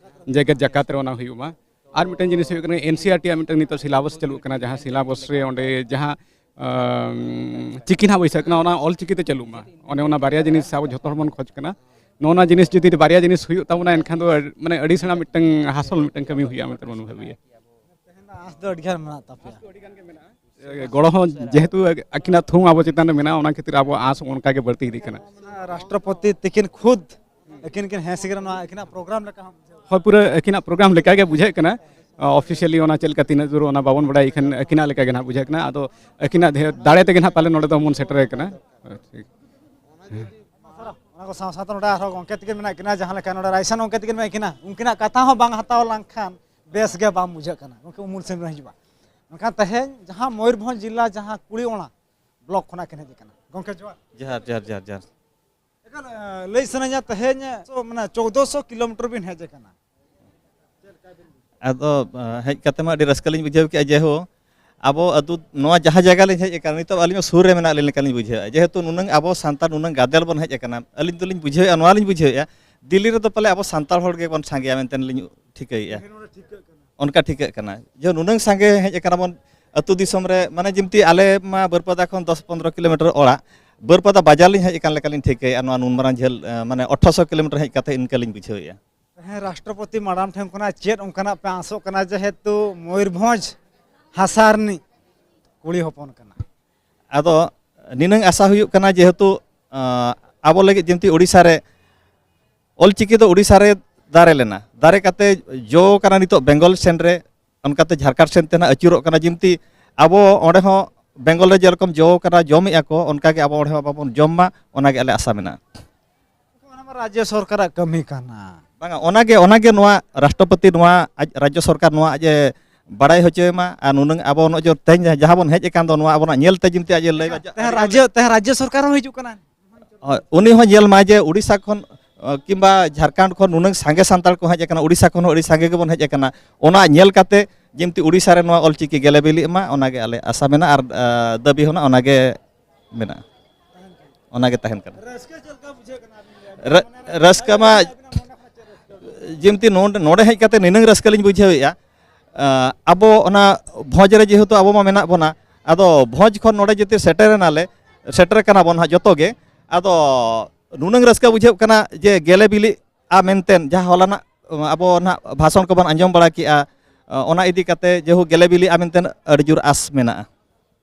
ᱡᱮᱜᱮᱛ ᱡᱟᱠᱟᱛ ᱨᱮ ᱚᱱᱟ ᱦᱩᱭᱩᱜ ᱢᱟ᱾ ᱟᱨ ᱢᱤᱫᱴᱟᱝ ᱡᱤᱱᱤᱥ ᱦᱩᱭᱩᱜ ᱠᱟᱱᱟ, ᱮᱱ ᱥᱤ ᱟᱨ ᱴᱤ ᱟᱜ ᱢᱤᱫᱴᱟᱝ ᱱᱤᱛᱚᱜ ᱥᱤᱞᱟᱵᱚᱥ ᱪᱟᱹᱞᱩᱜ ᱠᱟᱱᱟ, ᱡᱟᱦᱟᱸ ᱥᱤᱞᱟᱵᱚᱥ ᱨᱮ ᱚᱸᱰᱮ ᱡᱟᱦᱟᱸ, ᱟᱢ, ᱪᱤᱠᱤ ᱱᱟᱦᱟᱜ ᱵᱟᱹᱭᱥᱟᱹᱜ ᱠᱟᱱᱟ, ᱚᱱᱟ ᱚᱞ ᱪᱤᱠᱤ ᱛᱮ ᱪᱟᱹᱞᱩᱜ ᱢᱟ᱾ ᱚᱱᱮ ᱚᱱᱟ ᱵᱟᱨᱭᱟ ᱡᱤᱱᱤᱥ ᱟᱵᱚ ᱡᱷᱚᱛᱚ ᱦᱚᱲ ᱵᱚᱱ ᱠᱷᱚᱡᱽ ᱠᱟᱱᱟ᱾ ᱱᱚᱜᱼᱚ ᱱᱚᱣᱟ ᱡᱤᱱᱤᱥ ᱡᱩᱫᱤ ᱵᱟᱨᱭᱟ ᱡᱤᱱᱤᱥ ᱦᱩᱭᱩᱜ ᱛᱟᱵᱚᱱᱟ, ᱮᱱᱠᱷᱟᱱ ᱫᱚ ᱟᱹᱰ-, ᱢᱟᱱᱮ ᱟᱹᱰᱤ ᱥᱮᱬᱟ ᱢᱤᱫᱴᱟᱝ ᱦᱟᱥᱚᱞ ᱢᱤᱫᱴᱟᱝ ᱠᱟᱹᱢᱤ ᱦᱩᱭᱩᱜᱼᱟ ᱢᱮᱱᱛᱮ ᱵᱚᱱ ᱵᱷᱟᱹᱵᱤᱭᱟ᱾ ᱛᱮᱦᱮᱧ ᱫᱚ ᱟᱸᱥ ᱫᱚ ᱟᱹᱰᱤ ᱜᱟᱱ ᱢᱮᱱᱟᱜ ᱛᱟᱯᱮᱭᱟ᱾ ᱜᱚᱲᱚ ᱦᱚᱸ ᱡᱮᱦᱮᱛᱩ ᱟᱹᱠᱤᱱᱟᱜ ᱛᱷᱩᱢ ᱟᱵᱚ ᱪᱮᱛᱟᱱ ᱨᱮ ᱢᱮᱱᱟᱜᱼᱟ, ᱚᱱᱟ ᱠᱷᱟᱹᱛᱤᱨ ᱟᱵᱚᱣᱟᱜ ᱟᱸᱥ ᱚᱱᱠᱟ ᱜᱮ ᱵᱟᱹᱲᱛᱤ ᱤᱫᱤᱜ ᱠᱟᱱᱟ᱾ ᱨᱟᱥᱴᱨᱚᱯᱚᱛᱤ ᱛᱤᱠᱤᱱ ᱠᱷᱩᱫ ᱟᱹᱠᱤᱱ ᱠᱤᱱ ᱦᱮᱸ ᱥᱤᱠᱟᱹᱨᱟ, ᱱᱚᱣᱟ ᱟᱹᱠᱤᱱᱟᱜ ᱯᱨᱳᱜᱨᱟᱢ ᱞᱮᱠᱟ ᱦᱚᱸ ᱵᱩᱡᱷᱟᱹᱜ ᱠᱟᱱᱟ᱾ ᱦᱳᱭ, ᱯᱩᱨᱟᱹ ᱟᱹᱠᱤᱱᱟᱜ ᱯᱨᱳᱜᱨᱟᱢ ᱞᱮᱠᱟ ᱜᱮ ᱵᱩᱡᱷᱟᱹᱜ ᱠᱟᱱᱟ᱾ ᱚᱯᱷᱤᱥᱤᱭᱟᱞᱤ ᱚᱱᱟ ᱪᱮᱫ ᱞᱮᱠᱟ ᱛᱤᱱᱟᱹᱜ ᱡᱳᱨ ᱚᱱᱟ ᱵᱟᱵᱚᱱ ᱵᱟᱲᱟᱭ ᱠᱷᱟᱱ ᱟᱹᱠᱤᱱᱟᱜ ᱞᱮᱠᱟ ᱜᱮ ᱱᱟᱦᱟᱜ ᱵᱩᱡᱷᱟᱹᱜ ᱠᱟᱱᱟ᱾ ᱟᱫᱚ ᱟᱹᱠᱤᱱᱟᱜ ᱫᱷᱮ-, ᱫᱟᱲᱮ ᱛᱮᱜᱮ ᱱᱟᱦᱟᱜ ᱯᱟᱞᱮ ᱱᱚᱰᱮ ᱫᱚ ᱵᱚᱱ ᱥᱮᱴᱮᱨ ᱠᱟᱱᱟ᱾ ᱚᱱᱟ ᱠᱚ ᱥᱟᱶ ᱥᱟᱶᱛᱮ ᱱᱚᱰᱮ ᱟᱨᱦᱚᱸ ᱜᱚᱢᱠᱮ ᱛᱟᱹᱠᱤᱱ ᱢᱮᱱᱟᱜ ᱠᱤᱱᱟ, ᱡᱟᱦᱟᱸ ᱞᱮᱠᱟ ᱱᱚᱰᱮ ᱨᱟᱭᱥᱟᱱ ᱜᱚᱢᱠᱮ ᱛᱟᱹᱠᱤᱱ ᱢᱮᱱᱟᱜ ᱠᱤᱱᱟ, ᱩᱱᱠᱤᱱᱟᱜ ᱠᱟᱛᱷᱟ ᱦᱚᱸ ᱵᱟᱝ ᱦᱟᱛᱟᱣ ᱞᱮᱱᱠᱷᱟᱱ ᱵᱮᱥ ᱜᱮ ᱵᱟᱝ ᱵᱩᱡᱷᱟᱹᱜ ᱠᱟᱱᱟ᱾ ᱜᱚᱢᱠᱮ ᱩᱢᱩᱞ ᱥᱮᱱ ᱵᱮᱱ ᱦᱤᱡᱩᱜᱼᱟ᱾ ᱢᱮᱱᱠᱷᱟᱱ ᱛᱮᱦᱮᱧ ᱡᱟᱦᱟᱸ ᱢᱚᱭᱩᱨᱵᱷᱚᱸᱡᱽ ᱡᱮᱞᱟ ᱡᱟᱦᱟᱸ ᱠᱩᱲᱤᱚᱲᱟ ᱵᱞᱚᱠ ᱠᱷᱚᱱᱟᱜ ᱠᱤᱱ ᱦᱮᱡ ᱟᱠᱟᱱᱟ, ᱜᱚᱢᱠᱮ ᱡᱚᱦᱟᱨ᱾ ᱡᱚᱦᱟᱨ, ᱡᱚᱦᱟᱨ, ᱡᱚᱦᱟᱨ, ᱡᱚᱦᱟᱨ᱾ ᱮᱠᱟᱞ, ᱮ, ᱞᱟᱹᱭ ᱥᱟᱱᱟᱧᱟ ᱛᱮᱦᱮᱧ, ᱥᱚ-, ᱢᱟᱱᱮ ᱪᱳᱫᱽᱫᱳᱥᱚ ᱠᱤᱞᱳᱢᱤᱴᱟᱨ ᱵᱤᱱ ᱦᱮᱡ ᱟᱠᱟᱱᱟ᱾ ᱟᱫᱚ, ᱮ, ᱦᱮᱡ ᱠᱟᱛᱮ ᱢᱟ ᱟᱹᱰᱤ ᱨᱟᱹᱥᱠᱟᱹ ᱞᱤᱧ ᱵᱩᱡᱷᱟᱹᱣ ᱠᱮᱜᱼᱟ, ᱡᱮᱦᱳ ᱟᱵᱚ ᱟᱹᱛᱩ ᱱᱚᱣᱟ ᱡᱟᱦᱟᱸ ᱡᱟᱭᱜᱟ ᱞᱤᱧ ᱦᱮᱡ ᱟᱠᱟᱱᱟ, ᱱᱤᱛᱚᱜ ᱟᱹᱞᱤᱧ ᱦᱚᱸ ᱥᱩᱨ ᱨᱮ ᱢᱮᱱᱟᱜ ᱞᱤᱧ ᱞᱮᱠᱟ ᱞᱤᱧ ᱵᱩᱡᱷᱟᱹᱣᱮᱫᱼᱟ᱾ ᱡᱮᱦᱮᱛᱩ ᱱᱩᱱᱟᱹᱝ ᱟᱵᱚ ᱥᱟᱱᱛᱟᱲ ᱱᱩᱱᱟᱹᱝ ᱜᱟᱫᱮᱞ ᱵᱚᱱ ᱦᱮᱡ ᱟᱠᱟᱱᱟ, ᱟᱹᱞᱤᱧ ᱫᱚᱞᱤᱧ ᱵᱩᱡᱷᱟᱹᱣᱮᱫᱼᱟ, ᱱᱚᱣᱟ ᱞᱤᱧ ᱵᱩᱡᱷᱟᱹᱣᱮᱫᱼᱟ, ᱫᱤᱞᱞᱤ ᱨᱮᱫᱚ ᱯᱟᱞᱮ ᱟᱵᱚ ᱥᱟᱱᱛᱟᱲ ᱦᱚᱲ ᱜᱮᱵᱚᱱ ᱥᱟᱸᱜᱮᱭᱟ ᱢᱮᱱᱛᱮ ᱞᱤᱧ ᱴᱷᱤᱠᱟᱹᱭᱮᱫᱼᱟ᱾ ᱚᱱᱠᱟ ᱴᱷᱤᱠᱟᱹᱜ ᱠᱟᱱᱟ ᱡᱮ ᱱᱩᱱᱟᱹᱝ ᱥᱟᱸᱜᱮ ᱦᱮᱡ ᱟᱠᱟᱱᱟ ᱵᱚᱱ ᱟᱹᱛᱩ ᱫᱤᱥᱚᱢ ᱨᱮ, ᱢᱟᱱᱮ ᱡᱮᱢᱛᱤ ᱟᱞᱮ ᱢᱟ ᱵᱟᱹᱨᱯᱟᱫᱟ ᱠᱷᱚᱱ ᱫᱚᱥ ᱯᱚᱱᱨᱚ ᱠᱤᱞᱳᱢᱤᱴᱟᱨ ᱚᱲᱟᱜ, ᱵᱟᱹᱨᱯᱟᱫᱟ ᱵᱟᱡᱟᱨ ᱞᱤᱧ ᱦᱮᱡ ᱟᱠᱟᱱ ᱞᱮᱠᱟ ᱞᱤᱧ ᱴᱷᱤᱠᱟᱹᱭᱮᱫᱼᱟ᱾ ᱱᱚᱣᱟ ᱱᱩᱱ ᱢᱟᱨᱟᱝ ᱡᱷᱟᱹᱞ, ᱮ, ᱢᱟᱱᱮ ᱟᱴᱷᱨᱚᱥᱚ ᱠᱤᱞᱳᱢᱤᱴᱟᱨ ᱦᱮᱡ ᱠᱟᱛᱮ ᱤᱱᱠᱟᱹ ᱞᱤᱧ ᱵᱩᱡᱷᱟᱹᱣᱮᱫᱼᱟ᱾ ᱦᱮᱸ, ᱨᱟᱥᱴᱨᱚᱯᱚᱛᱤ ᱢᱟᱰᱟᱢ ᱴᱷᱮᱱ ᱠᱷᱚᱱᱟᱜ ᱪᱮᱫ ᱚᱱᱠᱟᱱᱟᱜ ᱯᱮ ᱟᱸᱥᱚᱜ ᱠᱟᱱᱟ, ᱡᱮᱦᱮᱛᱩ ᱢᱚᱭᱩᱨᱵᱷᱚᱸᱡᱽ ᱦᱟᱥᱟ ᱨᱤᱱᱤᱡ ᱠᱩᱲᱤ ᱦᱚᱯᱚᱱ ᱠᱟᱱᱟ? ᱟᱫᱚ ᱱᱤᱱᱟᱹᱝ ᱟᱥᱟ ᱦᱩᱭᱩᱜ ᱠᱟᱱᱟ, ᱡᱮᱦᱮᱛᱩ, ᱟᱸ, ᱟᱵᱚ ᱞᱟᱹᱜᱤᱫ ᱡᱮᱢᱛᱤ ᱳᱰᱤᱥᱟ ᱨᱮ ᱚᱞᱪᱤᱠᱤ ᱫᱚ ᱳᱰᱤᱥᱟ ᱨᱮ ᱫᱟᱨᱮ ᱞᱮᱱᱟ, ᱫᱟᱨᱮ ᱠᱟᱛᱮ ᱡᱚ ᱠᱟᱱᱟ ᱱᱤᱛᱚᱜ ᱵᱮᱝᱜᱚᱞ ᱥᱮᱱ ᱨᱮ, ᱚᱱᱠᱟᱛᱮ ᱡᱷᱟᱲᱠᱷᱚᱸᱰ ᱥᱮᱱ ᱛᱮ ᱱᱟᱜ ᱟᱹᱪᱩᱨᱚᱜ ᱠᱟᱱᱟ᱾ ᱡᱮᱢᱛᱤ ᱟᱵᱚ ᱚᱸᱰᱮ ᱦᱚᱸ ᱵᱮᱝᱜᱚᱞ ᱨᱮ ᱡᱮᱨᱚᱠᱚᱢ ᱡᱚ ᱠᱟᱱᱟ, ᱡᱚᱢᱮᱜᱼᱟ ᱠᱚ, ᱚᱱᱠᱟᱜᱮ ᱟᱵᱚ ᱚᱸᱰᱮ ᱦᱚᱸ ᱟᱵᱚ ᱵᱚᱱ ᱡᱚᱢ ᱢᱟ, ᱚᱱᱟᱜᱮ ᱟᱞᱮ ᱟᱥᱟ ᱢᱮᱱᱟᱜᱼᱟ᱾ ᱚᱱᱟ ᱢᱟ ᱨᱟᱡᱽᱡᱚ ᱥᱚᱨᱠᱟᱨᱟᱜ ᱠᱟᱹᱢᱤ ᱠᱟᱱᱟ᱾ ᱵᱟᱝᱟ, ᱚᱱᱟᱜᱮ, ᱚᱱᱟᱜᱮ ᱱᱚᱣᱟ ᱨᱟᱥᱴᱨᱚᱯᱚᱛᱤ, ᱱᱚᱣᱟ ᱟᱡ ᱨᱟᱡᱽᱡᱚ ᱥᱚᱨᱠᱟᱨ ᱱᱚᱣᱟ ᱟᱡ ᱮ ᱵᱟᱲᱟᱭ ᱦᱚᱪᱚᱭ ᱢᱟ, ᱟᱨ ᱱᱩᱱᱟᱹᱝ ᱟᱵᱚ ᱱᱚᱜᱼᱚᱭ ᱡᱮ ᱛᱮᱦᱮᱧ ᱡᱟᱦᱟᱸ ᱵᱚᱱ ᱦᱮᱡ ᱟᱠᱟᱱ ᱫᱚ, ᱱᱚᱣᱟ ᱟᱵᱚᱱᱟᱜ ᱧᱮᱞᱛᱮ ᱡᱮᱢᱛᱤ ᱟᱡ ᱮ ᱞᱟᱹᱭ ᱢᱟ᱾ ᱛᱮᱦᱮᱧ ᱨᱟᱡᱽᱡᱚ, ᱛᱮᱦᱮᱧ ᱨᱟᱡᱽᱡᱚ ᱥᱚᱨᱠᱟᱨ ᱦᱚᱸ ᱦᱤᱡᱩᱜ ᱠᱟᱱᱟ᱾ ᱦᱳᱭ, ᱩᱱᱤ ᱦᱚᱸ ᱧᱮᱞ ᱢᱟᱭ ᱡᱮ ᱩᱰᱤᱥᱟ ᱠᱷᱚᱱ, ᱚ, ᱠᱤᱝᱵᱟ ᱡᱷᱟᱲᱠᱷᱚᱸᱰ ᱠᱷᱚᱱ ᱱᱩᱱᱟᱹᱝ ᱥᱟᱸᱜᱮ ᱥᱟᱱᱛᱟᱲ ᱠᱚ ᱦᱮᱡ ᱟᱠᱟᱱᱟ, ᱩᱰᱤᱥᱟ ᱠᱷᱚᱱ ᱦᱚᱸ ᱟᱹᱰᱤ ᱥᱟᱸᱜᱮ ᱜᱮᱵᱚᱱ ᱦᱮᱡ ᱟᱠᱟᱱᱟ᱾ ᱚᱱᱟ ᱧᱮᱞ ᱠᱟᱛᱮ ᱡᱮᱢᱛᱤ ᱩᱰᱤᱥᱟ ᱨᱮ ᱱᱚᱣᱟ ᱚᱞᱪᱤᱠᱤ ᱜᱮᱞᱮ ᱵᱤᱞᱤᱜ ᱢᱟ, ᱚᱱᱟᱜᱮ ᱟᱞᱮ ᱟᱥᱟ ᱢᱮᱱᱟᱜᱼᱟ ᱟᱨ, ᱟ, ᱫᱟᱹᱵᱤ ᱦᱚᱸ ᱚᱱᱟᱜᱮ ᱢᱮᱱᱟᱜᱼᱟ, ᱚᱱᱟᱜᱮ ᱛᱟᱦᱮᱱ ᱠᱟᱱᱟ᱾ ᱨᱟᱹᱥᱠᱟᱹ ᱪᱮᱫ ᱞᱮᱠᱟ ᱵᱩᱡᱷᱟᱹᱜ ᱠᱟᱱᱟ ᱟᱹᱵᱤᱱ ᱨᱮ? ᱨᱟᱹ-, ᱨᱟᱹᱥᱠᱟᱹ ᱢᱟ ᱡᱮᱢᱛᱤ ᱱᱚᱰᱮ, ᱱᱚᱰᱮ ᱦᱮᱡ ᱠᱟᱛᱮ ᱱᱤᱱᱟᱹᱝ ᱨᱟᱹᱥᱠᱟᱹ ᱞᱤᱧ ᱵᱩᱡᱷᱟᱹᱣᱮᱫᱼᱟ᱾ ᱟ, ᱟᱵᱚ ᱚᱱᱟ ᱵᱷᱚᱸᱡᱽ ᱨᱮ ᱡᱮᱦᱮᱛᱩ ᱟᱵᱚ ᱢᱟ ᱢᱮᱱᱟᱜ ᱵᱚᱱᱟ, ᱟᱫᱚ ᱵᱷᱚᱸᱡᱽ ᱠᱷᱚᱱ ᱱᱚᱰᱮ ᱡᱩᱫᱤ ᱥᱮᱴᱮᱨ ᱮᱱᱟᱞᱮ, ᱥᱮᱴᱮᱨ ᱠᱟᱱᱟ ᱵᱚᱱ ᱦᱟᱸᱜ ᱡᱚᱛᱚ ᱜᱮ, ᱟᱫᱚ ᱱᱩᱱᱟᱹᱝ ᱨᱟᱹᱥᱠᱟᱹ ᱵᱩᱡᱷᱟᱹᱜ ᱠᱟᱱᱟ ᱡᱮ ᱜᱮᱞᱮ ᱵᱤᱞᱤᱜᱼᱟ ᱢᱮᱱᱛᱮ, ᱡᱟᱦᱟᱸ ᱦᱚᱞᱟᱱᱟᱜ ᱟᱵᱚ ᱱᱟᱦᱟᱜ ᱵᱷᱟᱥᱚᱱ ᱠᱚᱵᱚᱱ ᱟᱸᱡᱚᱢ ᱵᱟᱲᱟ ᱠᱮᱜᱼᱟ, ᱚᱱᱟ ᱤᱫᱤ ᱠᱟᱛᱮ ᱡᱮᱦᱩ ᱜᱮᱞᱮ ᱵᱤᱞᱤᱜᱼᱟ ᱢᱮᱱᱛᱮ ᱟᱹᱰᱤ ᱡᱳᱨ ᱟᱥ ᱢᱮᱱᱟᱜᱼᱟ᱾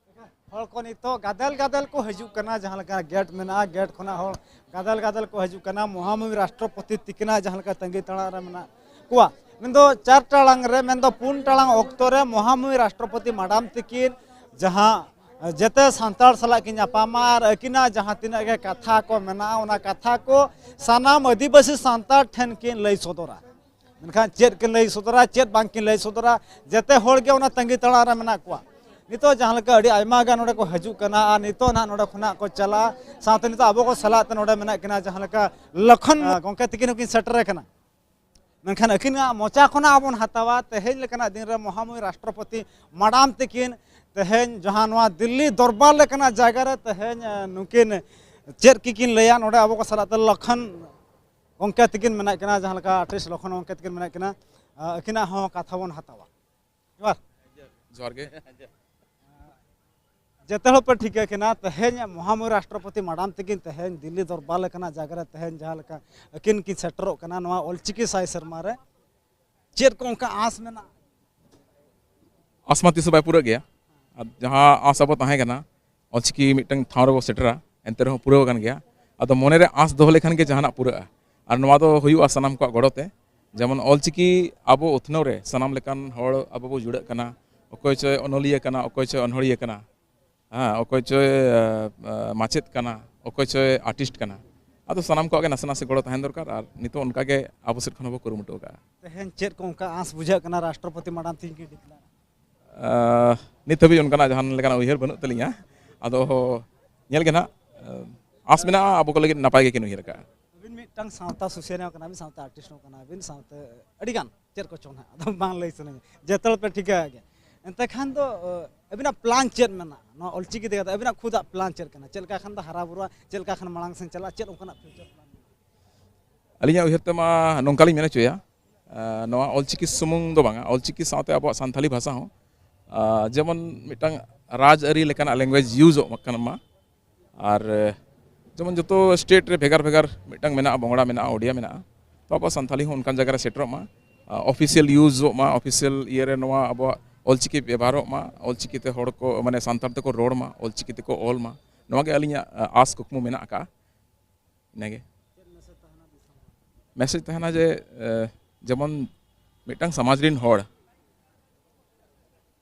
ᱦᱚᱲ ᱠᱚ ᱱᱤᱛᱚᱜ ᱜᱟᱫᱮᱞ ᱜᱟᱫᱮᱞ ᱠᱚ ᱦᱤᱡᱩᱜ ᱠᱟᱱᱟ, ᱡᱟᱦᱟᱸ ᱞᱮᱠᱟ ᱜᱮᱴ ᱢᱮᱱᱟᱜᱼᱟ, ᱜᱮᱴ ᱠᱷᱚᱱᱟᱜ ᱦᱚᱲ ᱜᱟᱫᱮᱞ ᱜᱟᱫᱮᱞ ᱠᱚ ᱦᱤᱡᱩᱜ ᱠᱟᱱᱟ᱾ ᱢᱚᱦᱟᱢᱩᱦᱤ ᱨᱟᱥᱴᱨᱚᱯᱚᱛᱤ ᱛᱤᱠᱤᱱᱟᱜ ᱡᱟᱦᱟᱸ ᱞᱮᱠᱟ ᱛᱟᱺᱜᱤ ᱛᱟᱲᱟᱜ ᱨᱮ ᱢᱮᱱᱟᱜ ᱠᱚᱣᱟ, ᱢᱮᱱᱫᱚ ᱪᱟᱨ ᱴᱟᱲᱟᱝ ᱨᱮ, ᱢᱮᱱᱫᱚ ᱯᱩᱱ ᱴᱟᱲᱟᱝ ᱚᱠᱛᱚ ᱨᱮ ᱢᱚᱦᱟᱢᱩᱦᱤ ᱨᱟᱥᱴᱨᱚᱯᱚᱛᱤ ᱢᱟᱰᱟᱢ ᱛᱤᱠᱤᱱ ᱡᱟᱦᱟᱸ ᱡᱮᱛᱮ ᱥᱟᱱᱛᱟᱲ ᱥᱟᱞᱟᱜ ᱠᱤᱱ ᱧᱟᱯᱟᱢᱟ ᱟᱨ ᱟᱹᱠᱤᱱᱟᱜ ᱡᱟᱦᱟᱸ ᱛᱤᱱᱟᱹᱜ ᱜᱮ ᱠᱟᱛᱷᱟ ᱠᱚ ᱢᱮᱱᱟᱜᱼᱟ, ᱚᱱᱟ ᱠᱟᱛᱷᱟ ᱠᱚ ᱥᱟᱱᱟᱢ ᱟᱹᱫᱤᱵᱟᱹᱥᱤ ᱥᱟᱱᱛᱟᱲ ᱴᱷᱮᱱ ᱠᱤᱱ ᱞᱟᱹᱭ ᱥᱚᱫᱚᱨᱟ᱾ ᱢᱮᱱᱠᱷᱟᱱ ᱪᱮᱫ ᱠᱤᱱ ᱞᱟᱹᱭ ᱥᱚᱫᱚᱨᱟ, ᱪᱮᱫ ᱵᱟᱝ ᱠᱤᱱ ᱞᱟᱹᱭ ᱥᱚᱫᱚᱨᱟ, ᱡᱮᱛᱮ ᱦᱚᱲ ᱜᱮ ᱚᱱᱟ ᱛᱟᱺᱜᱤ ᱛᱟᱲᱟᱜ ᱨᱮ ᱢᱮᱱᱟᱜ ᱠᱚᱣᱟ᱾ ᱱᱤᱛᱚᱜ ᱡᱟᱦᱟᱸ ᱞᱮᱠᱟ ᱟᱹᱰᱤ ᱟᱭᱢᱟ ᱜᱟᱱ ᱱᱚᱰᱮ ᱠᱚ ᱦᱤᱡᱩᱜ ᱠᱟᱱᱟ ᱟᱨ ᱱᱤᱛᱚᱜ ᱱᱟᱦᱟᱜ ᱱᱚᱰᱮ ᱠᱷᱚᱱᱟᱜ ᱠᱚ ᱪᱟᱞᱟᱜᱼᱟ, ᱥᱟᱶᱛᱮ ᱱᱤᱛᱚᱜ ᱟᱵᱚ ᱠᱚ ᱥᱟᱞᱟᱜ ᱛᱮ ᱱᱚᱰᱮ ᱢᱮᱱᱟᱜ ᱠᱤᱱᱟ ᱡᱟᱦᱟᱸ ᱞᱮᱠᱟ ᱞᱚᱠᱷᱚᱱ ᱜᱚᱢᱠᱮ ᱛᱤᱠᱤᱱ ᱦᱚᱸᱠᱤᱱ ᱥᱮᱴᱮᱨ ᱟᱠᱟᱱᱟ᱾ ᱢᱮᱱᱠᱷᱟᱱ ᱟᱹᱠᱤᱱᱟᱜ ᱢᱚᱪᱟ ᱠᱷᱚᱱᱟᱜ ᱟᱵᱚᱱ ᱦᱟᱛᱟᱣᱟ ᱛᱮᱦᱮᱧ ᱞᱮᱠᱟᱱᱟᱜ ᱫᱤᱱ ᱨᱮ ᱢᱚᱦᱟᱢᱩᱦᱤ ᱨᱟᱥᱴᱨᱚᱯᱚᱛᱤ ᱢᱟᱰᱟᱢ ᱛᱤᱠᱤᱱ ᱛᱮᱦᱮᱧ ᱡᱟᱦᱟᱸ ᱱᱚᱣᱟ ᱫᱤᱞᱞᱤ ᱫᱚᱨᱵᱟᱨ ᱞᱮᱠᱟᱱᱟᱜ ᱡᱟᱭᱜᱟ ᱨᱮ ᱛᱮᱦᱮᱧ ᱱᱩᱠᱤᱱ ᱪᱮᱫ ᱠᱤᱠᱤᱱ ᱞᱟᱹᱭᱟ, ᱱᱚᱰᱮ ᱟᱵᱚ ᱠᱚ ᱥᱟᱞᱟᱜ ᱛᱮ ᱞᱚᱠᱷᱚᱱ ᱜᱚᱢᱠᱮ ᱛᱤᱠᱤᱱ ᱢᱮᱱᱟᱜ ᱠᱤᱱᱟ, ᱡᱟᱦᱟᱸ ᱞᱮᱠᱟ ᱟᱨᱴᱤᱥᱴ ᱞᱚᱠᱷᱚᱱ ᱜᱚᱢᱠᱮ ᱛᱤᱠᱤᱱ ᱢᱮᱱᱟᱜ ᱠᱤᱱᱟ, ᱟᱹᱠᱤᱱᱟᱜ ᱦᱚᱸ ᱠᱟᱛᱷᱟ ᱵᱚᱱ ᱦᱟᱛᱟᱣᱟ᱾ ᱡᱚᱦᱟᱨ᱾ ᱡᱚᱦᱟᱨ ᱜᱮ᱾ ᱡᱮᱛᱮ ᱦᱚᱲ ᱯᱮ ᱴᱷᱤᱠᱟᱹ ᱠᱤᱱᱟ, ᱛᱮᱦᱮᱧ ᱢᱚᱦᱟᱢᱩᱦᱤ ᱨᱟᱥᱴᱨᱚᱯᱚᱛᱤ ᱢᱟᱰᱟᱢ ᱛᱤᱠᱤᱱ ᱛᱮᱦᱮᱧ ᱫᱤᱞᱞᱤ ᱫᱚᱨᱵᱟᱨ ᱞᱮᱠᱟᱱᱟᱜ ᱡᱟᱭᱜᱟ ᱨᱮ ᱛᱮᱦᱮᱧ ᱡᱟᱦᱟᱸ ᱞᱮᱠᱟ ᱟᱹᱠᱤᱱ ᱠᱤᱱ ᱥᱮᱴᱮᱨᱚᱜ ᱠᱟᱱᱟ ᱱᱚᱣᱟ ᱚᱞᱪᱤᱠᱤ ᱥᱟᱭ ᱥᱮᱨᱢᱟ ᱨᱮ, ᱪᱮᱫ ᱠᱚ ᱚᱱᱠᱟ ᱟᱸᱥ ᱢᱮᱱᱟᱜᱼᱟ? ᱟᱸᱥ ᱢᱟ ᱛᱤᱥ ᱦᱚᱸ ᱵᱟᱭ ᱯᱩᱨᱟᱹᱜ ᱜᱮᱭᱟ᱾ ᱟᱨ ᱡᱟᱦᱟᱸ ᱟᱸᱥ ᱟᱵᱚ ᱛᱟᱦᱮᱸ ᱠᱟᱱᱟ ᱚᱞᱪᱤᱠᱤ ᱢᱤᱫᱴᱟᱝ ᱴᱷᱟᱶ ᱨᱮᱵᱚ ᱥᱮᱴᱮᱨᱟ, ᱮᱱᱛᱮ ᱨᱮᱦᱚᱸ ᱯᱩᱨᱟᱹᱣ ᱟᱠᱟᱱ ᱜᱮᱭᱟ᱾ ᱟᱫᱚ ᱢᱚᱱᱮᱨᱮ ᱟᱸᱥ ᱫᱚᱦᱚ ᱞᱮᱠᱷᱟᱱ ᱜᱮ ᱡᱟᱦᱟᱱᱟᱜ ᱯᱩᱨᱟᱹᱜᱼᱟ᱾ ᱟᱨ ᱱᱚᱣᱟ ᱫᱚ ᱦᱩᱭᱩᱜᱼᱟ ᱥᱟᱱᱟᱢ ᱠᱚᱣᱟᱜ ᱜᱚᱲᱚ ᱛᱮ᱾ ᱡᱮᱢᱚᱱ ᱚᱞᱪᱤᱠᱤ ᱟᱵᱚ ᱩᱛᱱᱟᱹᱣ ᱨᱮ ᱥᱟᱱᱟᱢ ᱞᱮᱠᱟᱱ ᱦᱚᱲ ᱟᱵᱚ ᱵᱚ ᱡᱩᱲᱟᱹᱜ ᱠᱟᱱᱟ᱾ ᱚᱠᱚᱭ ᱪᱚᱭ ᱚᱱᱚᱞᱤᱭᱟᱹ ᱠᱟᱱᱟ, ᱚᱠᱚᱭ ᱪᱚᱭ ᱚᱱᱚᱲᱦᱤᱭᱟᱹ ᱠᱟᱱᱟ, ᱦᱮᱸ, ᱚᱠᱚᱭ ᱪᱚᱭ ᱢᱟᱪᱮᱫ ᱠᱟᱱᱟ, ᱚᱠᱚᱭ ᱪᱚᱭ ᱟᱨᱴᱤᱥᱴ ᱠᱟᱱᱟ᱾ ᱟᱫᱚ ᱥᱟᱱᱟᱢ ᱠᱚᱣᱟᱜ ᱜᱮ ᱱᱟᱥᱮ ᱱᱟᱥᱮ ᱜᱚᱲᱚ ᱛᱟᱦᱮᱱ ᱫᱚᱨᱠᱟᱨ᱾ ᱟᱨ ᱱᱤᱛᱚᱜ ᱚᱱᱠᱟ ᱜᱮ ᱟᱵᱚ ᱥᱮᱫ ᱠᱷᱚᱱ ᱦᱚᱸᱵᱚ ᱠᱩᱨᱩᱢᱩᱴᱩ ᱟᱠᱟᱫᱼᱟ᱾ ᱛᱮᱦᱮᱧ ᱪᱮᱫ ᱠᱚ ᱚᱱᱠᱟ ᱟᱸᱥ ᱵᱩᱡᱷᱟᱹᱜ ᱠᱟᱱᱟ ᱨᱟᱥᱴᱨᱚᱯᱚᱛᱤ ᱢᱟᱰᱟᱢ ᱛᱤᱠᱤᱱ ᱠᱤᱱ ᱰᱤᱠᱞᱮᱭᱟᱨ? ᱱᱤᱛ ᱦᱟᱹᱵᱤᱡ ᱚᱱᱠᱟᱱᱟᱜ ᱡᱟᱦᱟᱸ ᱞᱮᱠᱟᱱᱟᱜ ᱩᱭᱦᱟᱹᱨ ᱵᱟᱹᱱᱩᱜ ᱛᱟᱹᱞᱤᱧᱟ᱾ ᱟᱫᱚ ᱧᱮᱞ ᱜᱮ ᱱᱟᱦᱟᱜ, ᱟᱸᱥ ᱢᱮᱱᱟᱜᱼᱟ ᱟᱵᱚ ᱠᱚ ᱞᱟᱹᱜᱤᱫ ᱱᱟᱯᱟᱭ ᱜᱮᱠᱤᱱ ᱩᱭᱦᱟᱹᱨ ᱟᱠᱟᱫᱼᱟ᱾ ᱟᱹᱵᱤᱱ ᱢᱤᱫᱴᱟᱝ ᱥᱟᱶᱛᱟ ᱥᱩᱥᱟᱹᱨᱤᱭᱟᱹ ᱠᱟᱱᱟ ᱵᱤᱱ, ᱥᱟᱶᱛᱟ ᱟᱨᱴᱤᱥᱴ ᱦᱚᱸ ᱠᱟᱱᱟ ᱵᱤᱱ, ᱥᱟᱶᱛᱮ ᱟᱹᱰᱤ ᱜᱟᱱ ᱪᱮᱫ ᱠᱚᱪᱚᱝ ᱱᱟᱦᱟᱜ ᱟᱫᱚ ᱵᱟᱝ ᱞᱟᱹᱭ ᱥᱟᱱᱟᱧᱟ, ᱡᱮᱛᱮ ᱦᱚᱲ ᱯᱮ ᱴᱷᱤᱠᱟᱹ ᱜᱮᱭᱟ᱾ ᱮᱱᱛᱮ ᱠᱷᱟᱱ ᱫᱚ ᱟᱹᱵᱤᱱᱟᱜ ᱯᱞᱟᱱ ᱪᱮᱫ ᱢᱮᱱᱟᱜᱼᱟ ᱱᱚᱣᱟ ᱚᱞᱪᱤᱠᱤ ᱤᱫᱤ ᱠᱟᱛᱮ? ᱟᱹᱵᱤᱱᱟᱜ ᱠᱷᱩᱫᱟᱜ ᱯᱞᱟᱱ ᱪᱮᱫ ᱠᱟᱱᱟ? ᱪᱮᱫ ᱞᱮᱠᱟ ᱠᱷᱟᱱ ᱫᱚ ᱦᱟᱨᱟ ᱵᱩᱨᱩᱜᱼᱟ, ᱪᱮᱫ ᱞᱮᱠᱟ ᱠᱷᱟᱱ ᱢᱟᱲᱟᱝ ᱥᱮᱱ ᱪᱟᱞᱟᱜᱼᱟ, ᱪᱮᱫ ᱚᱱᱠᱟᱱᱟᱜ ᱯᱷᱤᱭᱩᱪᱟᱨ ᱯᱞᱟᱱ ᱢᱮᱱᱟᱜᱼᱟ? ᱟᱹᱞᱤᱧᱟᱜ ᱩᱭᱦᱟᱹᱨ ᱛᱮᱢᱟ ᱱᱚᱝᱠᱟ ᱞᱤᱧ ᱢᱮᱱ ᱦᱚᱪᱚᱭᱟ, ᱱᱚᱣᱟ ᱚᱞᱪᱤᱠᱤ ᱥᱩᱢᱩᱝ ᱫᱚ ᱵᱟᱝᱟ, ᱚᱞᱪᱤᱠᱤ ᱥᱟᱶᱛᱮ ᱟᱵᱚᱣᱟᱜ ᱥᱟᱱᱛᱟᱞᱤ ᱵᱷᱟᱥᱟ ᱦᱚᱸ ᱡᱮᱢᱚᱱ ᱢᱤᱫᱴᱟᱝ ᱨᱟᱡᱽ ᱟᱹᱨᱤ ᱞᱮᱠᱟᱱᱟᱜ ᱞᱮᱝᱜᱩᱭᱮᱡᱽ ᱤᱭᱩᱡᱚᱜ ᱠᱟᱱ ᱢᱟ᱾ ᱟᱨ ᱡᱮᱢᱚᱱ ᱡᱚᱛᱚ ᱥᱴᱮᱴ ᱨᱮ ᱵᱷᱮᱜᱟᱨ ᱵᱷᱮᱜᱟᱨ ᱢᱤᱫᱴᱟᱝ ᱢᱮᱱᱟᱜᱼᱟ, ᱵᱚᱝᱜᱽᱲᱟ ᱢᱮᱱᱟᱜᱼᱟ, ᱳᱰᱤᱭᱟ ᱢᱮᱱᱟᱜᱼᱟ᱾ ᱛᱚ ᱟᱵᱚ ᱥᱟᱱᱛᱟᱲᱤ ᱦᱚᱸ ᱚᱱᱠᱟᱱ ᱡᱟᱭᱜᱟ ᱨᱮ ᱥᱮᱴᱮᱨᱚᱜ ᱢᱟ, ᱚᱯᱷᱤᱥᱤᱭᱟᱞ ᱤᱭᱩᱡᱚᱜ ᱢᱟ, ᱚᱯᱷᱤᱥᱤᱭᱟᱞ ᱤᱭᱟᱹ ᱨᱮ ᱱᱚᱣᱟ ᱟᱵᱚᱣᱟᱜ ᱚᱞᱪᱤᱠᱤ ᱵᱮᱵᱚᱦᱟᱨᱚᱜ ᱢᱟ, ᱚᱞᱪᱤᱠᱤ ᱛᱮ ᱦᱚᱲ ᱠᱚ, ᱢᱟᱱᱮ ᱥᱟᱱᱛᱟᱲ ᱛᱮᱠᱚ ᱨᱚᱲ ᱢᱟ, ᱚᱞᱪᱤᱠᱤ ᱛᱮᱠᱚ ᱚᱞ ᱢᱟ, ᱱᱚᱣᱟ ᱜᱮ ᱟᱹᱞᱤᱧᱟᱜ ᱟᱸᱥ ᱠᱩᱠᱢᱩ ᱢᱮᱱᱟᱜ ᱟᱠᱟᱫᱼᱟ᱾ ᱤᱱᱟᱹᱜᱮ᱾ ᱢᱮᱥᱮᱡᱽ ᱛᱟᱦᱮᱱᱟ ᱡᱮ, ᱡᱮᱢᱚᱱ ᱢᱤᱫᱴᱟᱝ ᱥᱚᱢᱟᱡᱽ ᱨᱮᱱ ᱦᱚᱲ,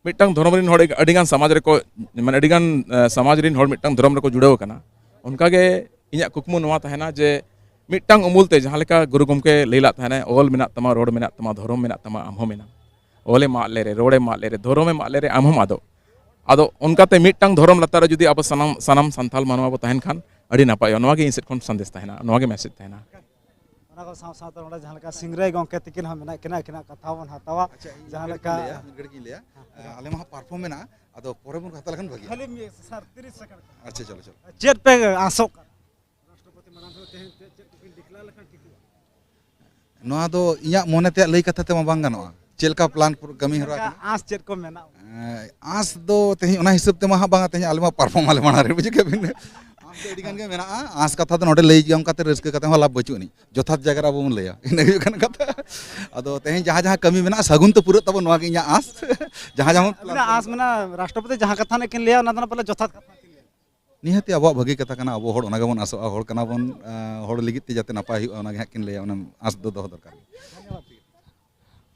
ᱢᱤᱫᱴᱟᱝ ᱫᱷᱚᱨᱚᱢ ᱨᱮᱱ ᱦᱚᱲ ᱟᱹᱰᱤᱜᱟᱱ ᱥᱚᱢᱟᱡᱽ ᱨᱮᱠᱚ, ᱢᱟᱱᱮ ᱟᱹᱰᱤᱜᱟᱱ ᱥᱚᱢᱟᱡᱽ ᱨᱮᱱ ᱦᱚᱲ ᱢᱤᱫᱴᱟᱝ ᱫᱷᱚᱨᱚᱢ ᱨᱮᱠᱚ ᱡᱩᱲᱟᱹᱣ ᱟᱠᱟᱱᱟ᱾ ᱚᱱᱠᱟᱜᱮ ᱤᱧᱟᱹᱜ ᱠᱩᱠᱢᱩ ᱱᱚᱣᱟ ᱛᱟᱦᱮᱱᱟ ᱡᱮ ᱢᱤᱫᱴᱟᱝ ᱩᱢᱩᱞ ᱛᱮ, ᱡᱟᱦᱟᱸ ᱞᱮᱠᱟ ᱜᱩᱨᱩ ᱜᱚᱢᱠᱮ ᱞᱟᱹᱭ ᱞᱟᱜ ᱛᱟᱦᱮᱱᱟᱭ, "ᱚᱞ ᱢᱮᱱᱟᱜ ᱛᱟᱢᱟ, ᱨᱚᱲ ᱢᱮᱱᱟᱜ ᱛᱟᱢᱟ, ᱫᱷᱚᱨᱚᱢ ᱢᱮᱱᱟᱜ ᱛᱟᱢᱟ, ᱟᱢ ᱦᱚᱸ ᱢᱮᱱᱟᱢ᱾ ᱚᱞᱮᱢ ᱟᱫ ᱞᱮᱨᱮ, ᱨᱚᱲᱮᱢ ᱟᱫ ᱞᱮᱨᱮ, ᱫᱷᱚᱨᱚᱢᱮᱢ ᱟᱫ ᱞᱮᱨᱮ, ᱟᱢ ᱦᱚᱸᱢ ᱟᱫᱚᱜ᱾" ᱟᱫᱚ ᱚᱱᱠᱟᱛᱮ ᱢᱤᱫᱴᱟᱝ ᱫᱷᱚᱨᱚᱢ ᱞᱟᱛᱟᱨ ᱨᱮ ᱡᱩᱫᱤ ᱟᱵᱚ ᱥᱟᱱᱟᱢ, ᱥᱟᱱᱟᱢ ᱥᱟᱱᱛᱟᱲ ᱢᱟᱱᱣᱟ ᱵᱚ ᱛᱟᱦᱮᱱ ᱠᱷᱟᱱ, ᱟᱹᱰᱤ ᱱᱟᱯᱟᱭᱚᱜᱼᱟ᱾ ᱱᱚᱣᱟ ᱜᱮ ᱤᱧ ᱥᱮᱫ ᱠᱷᱚᱱ ᱥᱟᱸᱫᱮᱥ ᱛᱟᱦᱮᱱᱟ, ᱱᱚᱣᱟ ᱜᱮ ᱢᱮᱥᱮᱡᱽ ᱛᱟᱦᱮᱱᱟ᱾ ᱚᱱᱟ ᱠᱚ ᱥᱟᱶ ᱥᱟᱶᱛᱮ ᱱᱚᱰᱮ ᱡᱟᱦᱟᱸ ᱞᱮᱠᱟ ᱥᱤᱝᱨᱟᱹᱭ ᱜᱚᱢᱠᱮ ᱛᱤᱠᱤᱱ ᱦᱚᱸ ᱢᱮᱱᱟᱜ ᱠᱤᱱᱟ, ᱟᱹᱠᱤᱱᱟᱜ ᱠᱟᱛᱷᱟ ᱵᱚᱱ ᱦᱟᱛᱟᱣᱟ᱾ ᱟᱪᱪᱷᱟ, ᱤᱧ ᱡᱟᱦᱟᱸ ᱢᱤᱫ ᱜᱷᱟᱹᱲᱤᱡ ᱞᱮᱠᱟ ᱤᱧ ᱞᱟᱹᱭᱟ, ᱢᱤᱫ ᱜᱷᱟᱹᱲᱤᱡ ᱤᱧ ᱞᱟᱹᱭᱟ᱾ ᱦᱮᱸ᱾ ᱟᱞᱮ ᱢᱟ ᱦᱟᱸᱜ ᱯᱟᱨᱯᱷᱚᱨᱢ ᱢᱮᱱᱟᱜᱼᱟ, ᱟᱫᱚ ᱯᱚᱨᱮ ᱵᱚᱱ ᱦᱟᱛᱟᱣ ᱞᱮᱠᱷᱟᱱ ᱵᱷᱟᱹᱜᱤ᱾ ᱠᱷᱟᱹᱞᱤ ᱢᱤᱫ ᱥᱟᱨ ᱛᱤᱨᱤᱥ ᱥᱮᱠᱮᱱᱰ᱾ ᱟᱪᱪᱷᱟ, ᱪᱚᱞᱚ, ᱪᱚᱞᱚ᱾ ᱪᱮᱫ ᱯᱮ ᱟᱸᱥᱚᱜ ᱠᱟᱱᱟ? ᱨᱟᱥᱴᱨᱚᱯᱚᱛᱤ ᱢᱟᱲᱟᱝ ᱨᱮ ᱛᱮᱦᱮᱧ ᱪᱮᱫ, ᱪᱮᱫ ᱠᱚᱵᱤᱱ ᱰᱤᱠᱞᱮᱭᱟᱨ ᱞᱮᱠᱷᱟᱱ ᱴᱷᱤᱠᱚᱜᱼᱟ? ᱱᱚᱣᱟ ᱫᱚ ᱤᱧᱟᱹᱜ ᱢᱚᱱᱮ ᱛᱮᱭᱟᱜ ᱞᱟᱹᱭ ᱠᱟᱛᱷᱟ ᱛᱮᱢᱟ ᱵᱟᱝ ᱜᱟᱱᱚᱜᱼᱟ᱾ ᱪᱮᱫ ᱞᱮᱠᱟ ᱯᱞᱟᱱ ᱯᱩᱨᱟᱹ ᱠᱟᱹᱢᱤ ᱦᱚᱨᱟ ᱚᱱᱠᱟ ᱠᱟᱱᱟ? ᱟᱸᱥ ᱪᱮᱫ ᱠᱚ ᱢᱮᱱᱟᱜᱼᱟ? ᱮᱸ, ᱟᱸᱥ ᱫᱚ ᱛᱮᱦᱮᱧ ᱚᱱᱟ ᱦᱤᱥᱟᱹᱵ ᱛᱮᱢᱟ ᱦᱟᱸᱜ ᱵᱟᱝᱟ, ᱛᱮᱦᱮᱧ ᱟᱞᱮ ᱢᱟ ᱯᱟᱨᱯᱷᱚᱨᱢ ᱟᱞᱮ ᱢᱟᱲᱟᱝ ᱨᱮ, ᱵᱩᱡᱷᱟᱹᱣ ᱠᱮᱫ ᱵᱤᱱ᱾ ᱟᱸᱥ ᱫᱚ ᱟᱹᱰᱤ ᱜᱟᱱ ᱜᱮ ᱢᱮᱱᱟᱜᱼᱟ᱾ ᱟᱸᱥ ᱠᱟᱛᱷᱟ ᱫᱚ ᱱᱚᱰᱮ ᱞᱟᱹᱭ ᱡᱚᱝ ᱠᱟᱛᱮ ᱨᱟᱹᱥᱠᱟᱹ ᱠᱟᱛᱮ ᱦᱚᱸ ᱞᱟᱵᱷ ᱵᱟᱹᱪᱩᱜ ᱟᱹᱱᱤᱡ, ᱡᱚᱛᱷᱟᱛ ᱡᱟᱭᱜᱟ ᱨᱮ ᱟᱵᱚ ᱵᱚᱱ ᱞᱟᱹᱭᱟ, ᱤᱱᱟᱹ ᱜᱮ ᱦᱩᱭᱩᱜ ᱠᱟᱱᱟ ᱠᱟᱛᱷᱟ᱾ ᱟᱫᱚ ᱛᱮᱦᱮᱧ ᱡᱟᱦᱟᱸ ᱡᱟᱦᱟᱸ ᱠᱟᱹᱢᱤ ᱢᱮᱱᱟᱜᱼᱟ, ᱥᱟᱹᱜᱩᱱ ᱛᱮ ᱯᱩᱨᱟᱹᱜ ᱛᱟᱵᱚᱱ, ᱱᱚᱣᱟ ᱜᱮ ᱤᱧᱟᱹᱜ ᱟᱸᱥ᱾ ᱡᱟᱦᱟᱸ ᱡᱟᱦᱟᱸ ᱵᱚᱱ ᱟᱹᱵᱤᱱᱟᱜ ᱟᱸᱥ ᱢᱮᱱᱟᱜᱼᱟ, ᱨᱟᱥᱴᱨᱚᱯᱚᱛᱤ ᱡᱟᱦᱟᱸ ᱠᱟᱛᱷᱟ ᱱᱟᱜ ᱠᱤᱱ ᱞᱟᱹᱭᱟ, ᱚᱱᱟ ᱫᱚ ᱱᱟᱜ ᱯᱟᱞᱮ ᱡᱚᱛᱷᱟᱛ ᱠᱟᱛᱷᱟ ᱠᱤᱱ ᱞᱟᱹᱭᱟ᱾ ᱱᱤᱦᱟᱹᱛᱤ ᱟᱵᱚᱣᱟᱜ ᱵᱷᱟᱹᱜᱤ ᱠᱟᱛᱷᱟ ᱠᱟᱱᱟ, ᱟᱵᱚ ᱦᱚᱲ ᱚᱱᱟ ᱜᱮᱵᱚᱱ ᱟᱸᱥᱚᱜᱼᱟ, ᱦᱚᱲ ᱠᱟᱱᱟ ᱵᱚᱱ, ᱟᱸ, ᱦᱚᱲ ᱞᱟᱹᱜᱤᱫ ᱛᱮ ᱡᱟᱛᱮ ᱱᱟᱯᱟᱭ ᱦᱩᱭᱩᱜᱼᱟ, ᱚᱱᱟ ᱜᱮ ᱦᱟᱸᱜ ᱠᱤᱱ ᱞᱟᱹᱭᱟ, ᱚᱱᱟ ᱟᱸᱥ ᱫᱚ ᱫᱚᱦᱚ ᱫᱚᱨᱠᱟᱨ᱾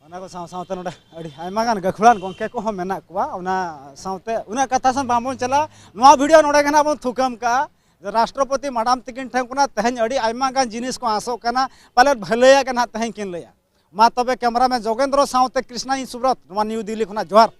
ᱚᱱᱟ ᱠᱚ ᱥᱟᱶ ᱥᱟᱶᱛᱮ ᱱᱚᱰᱮ ᱟᱹᱰᱤ ᱟᱭᱢᱟ ᱜᱟᱱ ᱜᱟᱹᱠᱷᱩᱲᱟᱱ ᱜᱚᱢᱠᱮ ᱠᱚᱦᱚᱸ ᱢᱮᱱᱟᱜ ᱠᱚᱣᱟ᱾ ᱚᱱᱟ ᱥᱟᱶᱛᱮ ᱩᱱᱟᱹᱜ ᱠᱟᱛᱷᱟ ᱥᱮᱱ ᱵᱟᱝᱵᱚᱱ ᱪᱟᱞᱟᱜᱼᱟ, ᱱᱚᱣᱟ ᱵᱷᱤᱰᱤᱭᱳ ᱱᱚᱰᱮ ᱜᱮ ᱱᱟᱜ ᱵᱚᱱ ᱛᱷᱩᱠᱟᱹᱢ ᱠᱟᱜᱼᱟ᱾ ᱡᱮ ᱨᱟᱥᱴᱨᱚᱯᱚᱛᱤ ᱢᱟᱰᱟᱢ ᱛᱤᱠᱤᱱ ᱴᱷᱮᱱ ᱠᱷᱚᱱᱟᱜ ᱛᱮᱦᱮᱧ ᱟᱹᱰᱤ ᱟᱭᱢᱟ ᱜᱟᱱ ᱡᱤᱱᱤᱥ ᱠᱚ ᱟᱸᱥᱚᱜ ᱠᱟᱱᱟ, ᱯᱟᱞᱮᱫ ᱵᱷᱟᱹᱞᱟᱹᱭᱟᱜ ᱜᱮ ᱱᱟᱜ ᱛᱮᱦᱮᱧ ᱠᱤᱱ ᱞᱟᱹᱭᱟ᱾ ᱢᱟ ᱛᱚᱵᱮ ᱠᱮᱢᱨᱟᱢᱮᱱ ᱡᱳᱜᱮᱱᱫᱨᱚ ᱥᱟᱶᱛᱮ ᱠᱨᱤᱥᱱᱟ ᱤᱧ ᱥᱩᱵᱨᱚᱛ, ᱱᱚᱣᱟ ᱱᱤᱭᱩ ᱫᱤᱞᱞᱤ ᱠᱷᱚᱱᱟᱜ ᱡᱚᱦᱟᱨ᱾